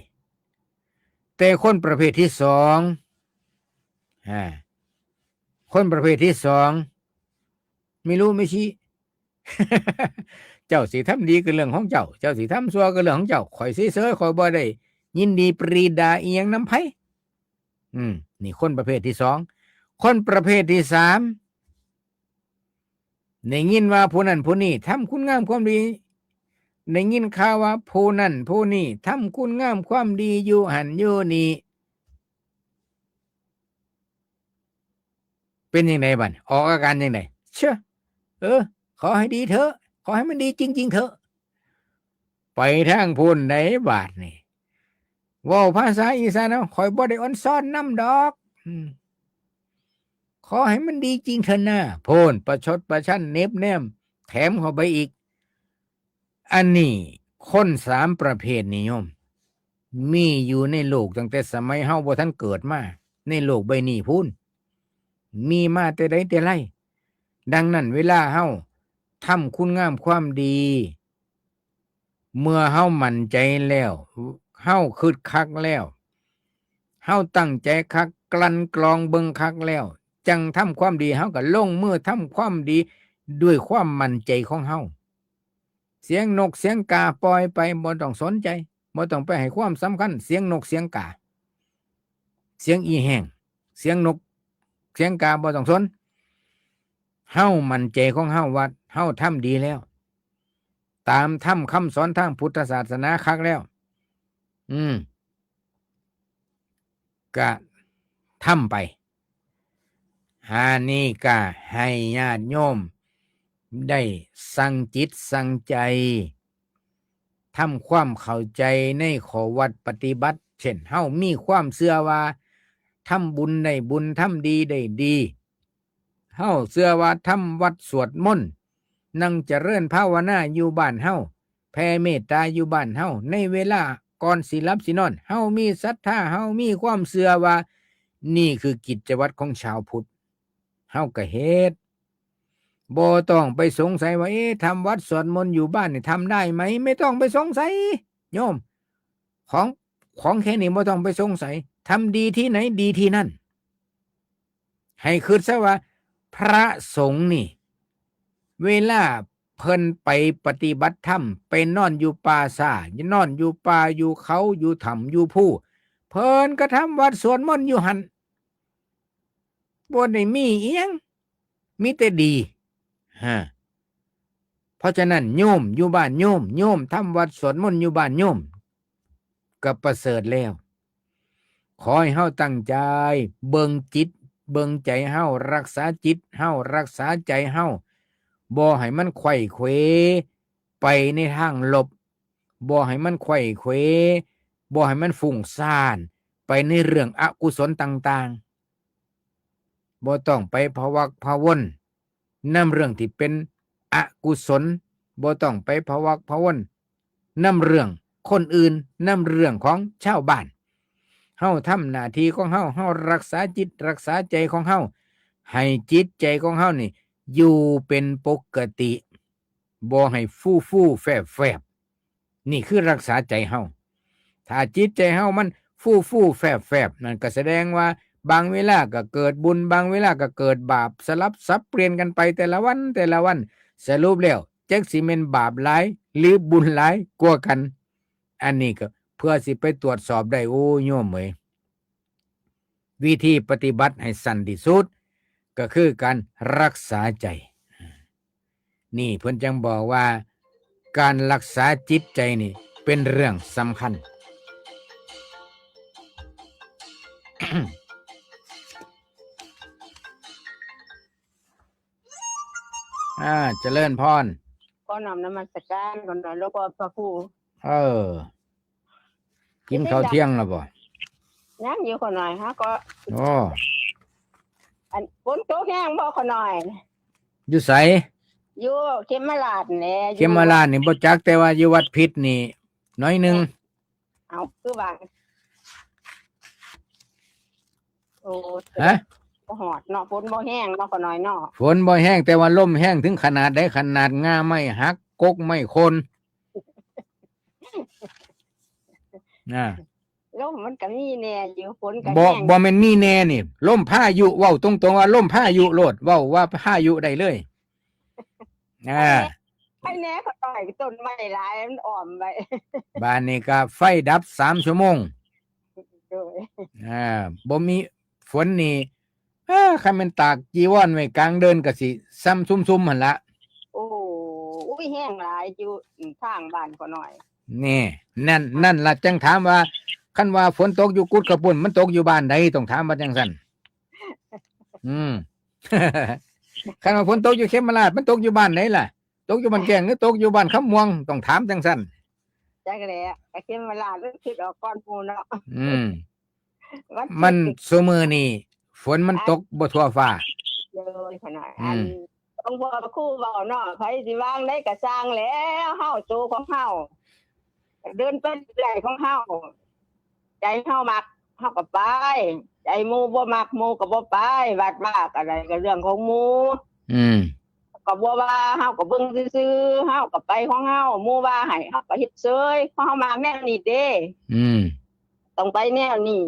แต่คนประเภทที่สอง อ่า คนประเภทที่สอง ไม่รู้ไม่ชี้ เจ้าสิทำดีก็เรื่องของเจ้า เจ้าสิทำชั่วก็เรื่องของเจ้า ข้อยเฉยๆ ข้อยบ่ได้ยินดีปรีดาอิหยังนำไผ อืม นี่คนประเภทที่สอง คนประเภทที่สาม ได้ยินว่าผู้นั้นผู้นี้ทำคุณงามความดี ได้ยินข่าวว่าผู้นั้นผู้นี้ทำคุณงามความดีอยู่หั้นอยู่นี่ เป็นจั่งใดบัด ออกอาการจั่งใด เชื่อ เออ ขอให้ดีเถอะ ขอให้มันดีจริงๆ เถอะ ไปทางพุ้นใดบาดนี่ เว้าภาษาอีสานเอา ข้อยบ่ได้ออนซอนนำดอก อืม ขอให้มันดีจริงเถอะนะ โพ้น ประชดประชัน เหน็บแนม แถมเข้าไปอีก อันนี้คนสามประเภทนี่โยม มีอยู่ในโลกตั้งแต่สมัยเฮาบ่ทันเกิดมา ในโลกใบนี้พู้น มีมาแต่ใดแต่ไร ดังนั้นเวลาเฮาทำคุณงามความดี เมื่อเฮามั่นใจแล้ว เฮาคิดคักแล้ว เฮาตั้งใจคัก กลั่นกรองเบิ่งคักแล้ว จั่งทำความดี เฮาก็ลงมือทำความดีด้วยความมั่นใจของเฮา เสียงนกเสียงกาปล่อยไป บ่ต้องสนใจ บ่ต้องไปให้ความสำคัญ เสียงนกเสียงกา เสียงอีแห้ง เสียงนกเสียงกา บ่ต้องสน เฮามั่นใจของเฮาว่าเฮาทำดีแล้ว ตามธรรมคำสอนทางพุทธศาสนาคักแล้ว อืม ก็ทำไป หานี่ก็ให้ญาติโยมได้สั่งจิตสั่งใจ ทำความเข้าใจในข้อวัดปฏิบัติ เช่น เฮามีความเชื่อว่าทำบุญได้บุญ ทำดีได้ดี เฮาเชื่อว่าทำวัดสวดมนต์ นั่งเจริญภาวนาอยู่บ้านเฮา แผ่เมตตาอยู่บ้านเฮา ในเวลาก่อนสิหลับสินอน เฮามีศรัทธา เฮามีความเชื่อว่านี่คือกิจวัตรของชาวพุทธ เฮาก็เฮ็ด บ่ต้องไปสงสัยว่า เอ๊ะ ทำวัดสวดมนต์อยู่บ้านนี่ทำได้ไหม ไม่ต้องไปสงสัย โยม ของ ของแค่นี้บ่ต้องไปสงสัย ทำดีที่ไหนดีที่นั่น ให้คิดซะว่า พระสงฆ์นี่ เวลาเพิ่นไปปฏิบัติธรรม ไปนอนอยู่ป่าช้า นอนอยู่ป่า อยู่เขา อยู่ถ้ำ อยู่ภู เพิ่นก็ทำวัดสวดมนต์อยู่หั่น บ่ได้มีอิหยัง มีแต่ดี ฮะ เพราะฉะนั้นโยมอยู่บ้านโยม โยมทำวัดสวดมนต์อยู่บ้านโยม ก็ประเสริฐแล้ว ขอให้เฮาตั้งใจเบิ่งจิต เบิ่งใจเฮา รักษาจิตเฮา รักษาใจเฮา บ่ให้มันไขว้เขวไปในทางลบ บ่ให้มันไขว้เขว บ่ให้มันฟุ้งซ่านไปในเรื่องอกุศลต่างๆ บ่ต้องไปพะวักพะวนนำเรื่องที่เป็นอกุศล บ่ต้องไปพะวักพะวนนำเรื่องคนอื่น นำเรื่องของชาวบ้าน เฮาทำหน้าที่ของเฮา เฮารักษาจิตรักษาใจของเฮา ให้จิตใจของเฮานี่อยู่เป็นปกติ บ่ให้ฟู่ฟู่แฟบแฟบ นี่คือรักษาใจเฮา ถ้าจิตใจเฮามันฟู่ฟู่แฟบแฟบ นั่นก็แสดงว่าบางเวลาก็เกิดบุญ บางเวลาก็เกิดบาป สลับสับเปลี่ยนกันไปแต่ละวันแต่ละวัน สรุปแล้วจักสิแม่นบาปหลายหรือบุญหลายกว่ากัน อันนี้ก็เพื่อสิไปตรวจสอบได้ โอ้ โยมเอ๋ย วิธีปฏิบัติให้สั้นที่สุด ก็คือการรักษาใจ นี่เพิ่นจังบอกว่า การรักษาจิตใจนี่เป็นเรื่องสำคัญ อ่า เจริญพร ขอน้อมนมัสการขอน้อมหลวงพ่อพระครู เออ กินข้าวเที่ยงแล้วบ่ ยังอยู่ขอน้อยฮะ ก็ โอ้ อันฝนตกแฮงบ่ขอน้อย อยู่ไส อยู่เขมราชแหละ อยู่ เขมราชนี่บ่จัก แต่ว่าอยู่วัดพิตรนี่หน่อยหนึ่ง เอาคือว่า โอ้ ฮะ บ่ฮอดเนาะ ฝนบ่แฮงเนาะขอน้อยเนาะ ฝนบ่แฮง แต่ว่าลมแฮงถึงขนาดใด ขนาดง่าไม้หัก กกไม้โค่น อ่า ลมมันก็มีแน่อยู่ ฝนก็ บ่ แฮง บ่แม่นมีแน่นี่ ลมพายุ เว้าตรงๆว่าลมพายุโลด เว้าว่าพายุได้เลย อ่า ไผแน่ขอน้อย ต้นไม้หลายมันอ้อมไว้ บาดนี้ก็ไฟดับสามชั่วโมง โดย อ่า บ่มีฝนนี่ เอ้อ คันแม่นตากจีวรไว้กลางเดินก็สิซ่ำซุ่มๆหั่นละ โอ้ อุ้ย แฮงหลายอยู่ทางบ้านขอน้อย นี่ นั่น นั่นล่ะจังถามว่า คันว่าฝนตกอยู่กุดข้าวปุ้น มันตกอยู่บ้านใด ต้องถามว่าจังซั่น อืม คันว่าฝนตกอยู่เขมราช มันตกอยู่บ้านใดล่ะ ตกอยู่บ้านแก้งหรือตกอยู่บ้านคำม่วง ต้องถามจังซั่น จักแหละ ก็เขมราชมันคิดออกก่อนหมู่เนาะ อืม วันที่ มันซุมื้อนี้ฝนมันตกบ่ทั่วฟ้า เลยขนาด อืม อันหลวงพ่อพระครูเว้าเนาะ ไผสิวางใดก็ซ่างแล้ว เฮาโตของเฮา เดินไปเรื่อยของเฮา ใจเฮามัก เฮาก็ไป ใจหมู่บ่มัก หมู่ก็บ่ไป วัดวาก็ได้ ก็เรื่องของหมู่ อืม ก็บ่ว่า เฮาก็เบิ่งซื่อๆ เฮาก็ไปของเฮา หมู่ว่าให้ เฮาก็เฮ็ดเฉย เพราะเฮามักแนวนี้เด้ อืม ต้องไปแนวนี้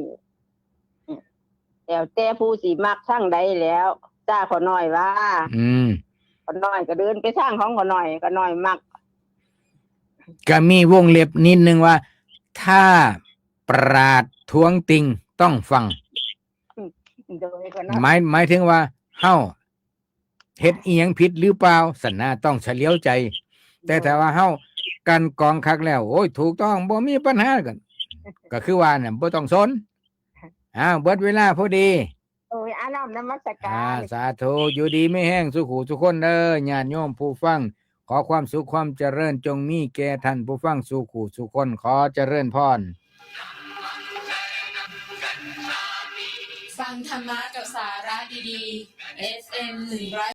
แล้วแต่ผู้สิมักทางใดแล้ว จ้าขอน้อยว่า อืม ขอน้อยก็เดินไปทางของขอน้อย ขอน้อยมัก ก็มีวงเล็บนิดนึงว่า ถ้าปราชญ์ท้วงติงต้องฟัง โดยขอน้อย หมาย หมายถึงว่า เฮาเฮ็ดอีหยังผิดหรือเปล่า ซั่นนะ ต้องเฉลียวใจ แต่ถ้าว่าเฮากันกรองคักแล้ว โอ้ย ถูกต้อง บ่มีปัญหา ก็ ก็คือว่าน่ะ บ่ต้องสน อ้าว เบิดเวลาพอดี โอ้ย อาน้อมนมัสการ อ่า สาธุ อยู่ดีมีแฮงสู่ผู้สู่คนเด้อ ญาติโยมผู้ฟัง ขอความสุขความเจริญจงมีแก่ท่านผู้ฟังสู่ผู้สู่คน ขอเจริญพร ฟังธรรมะกับสาระดีๆ เอฟเอ็ม หนึ่งร้อย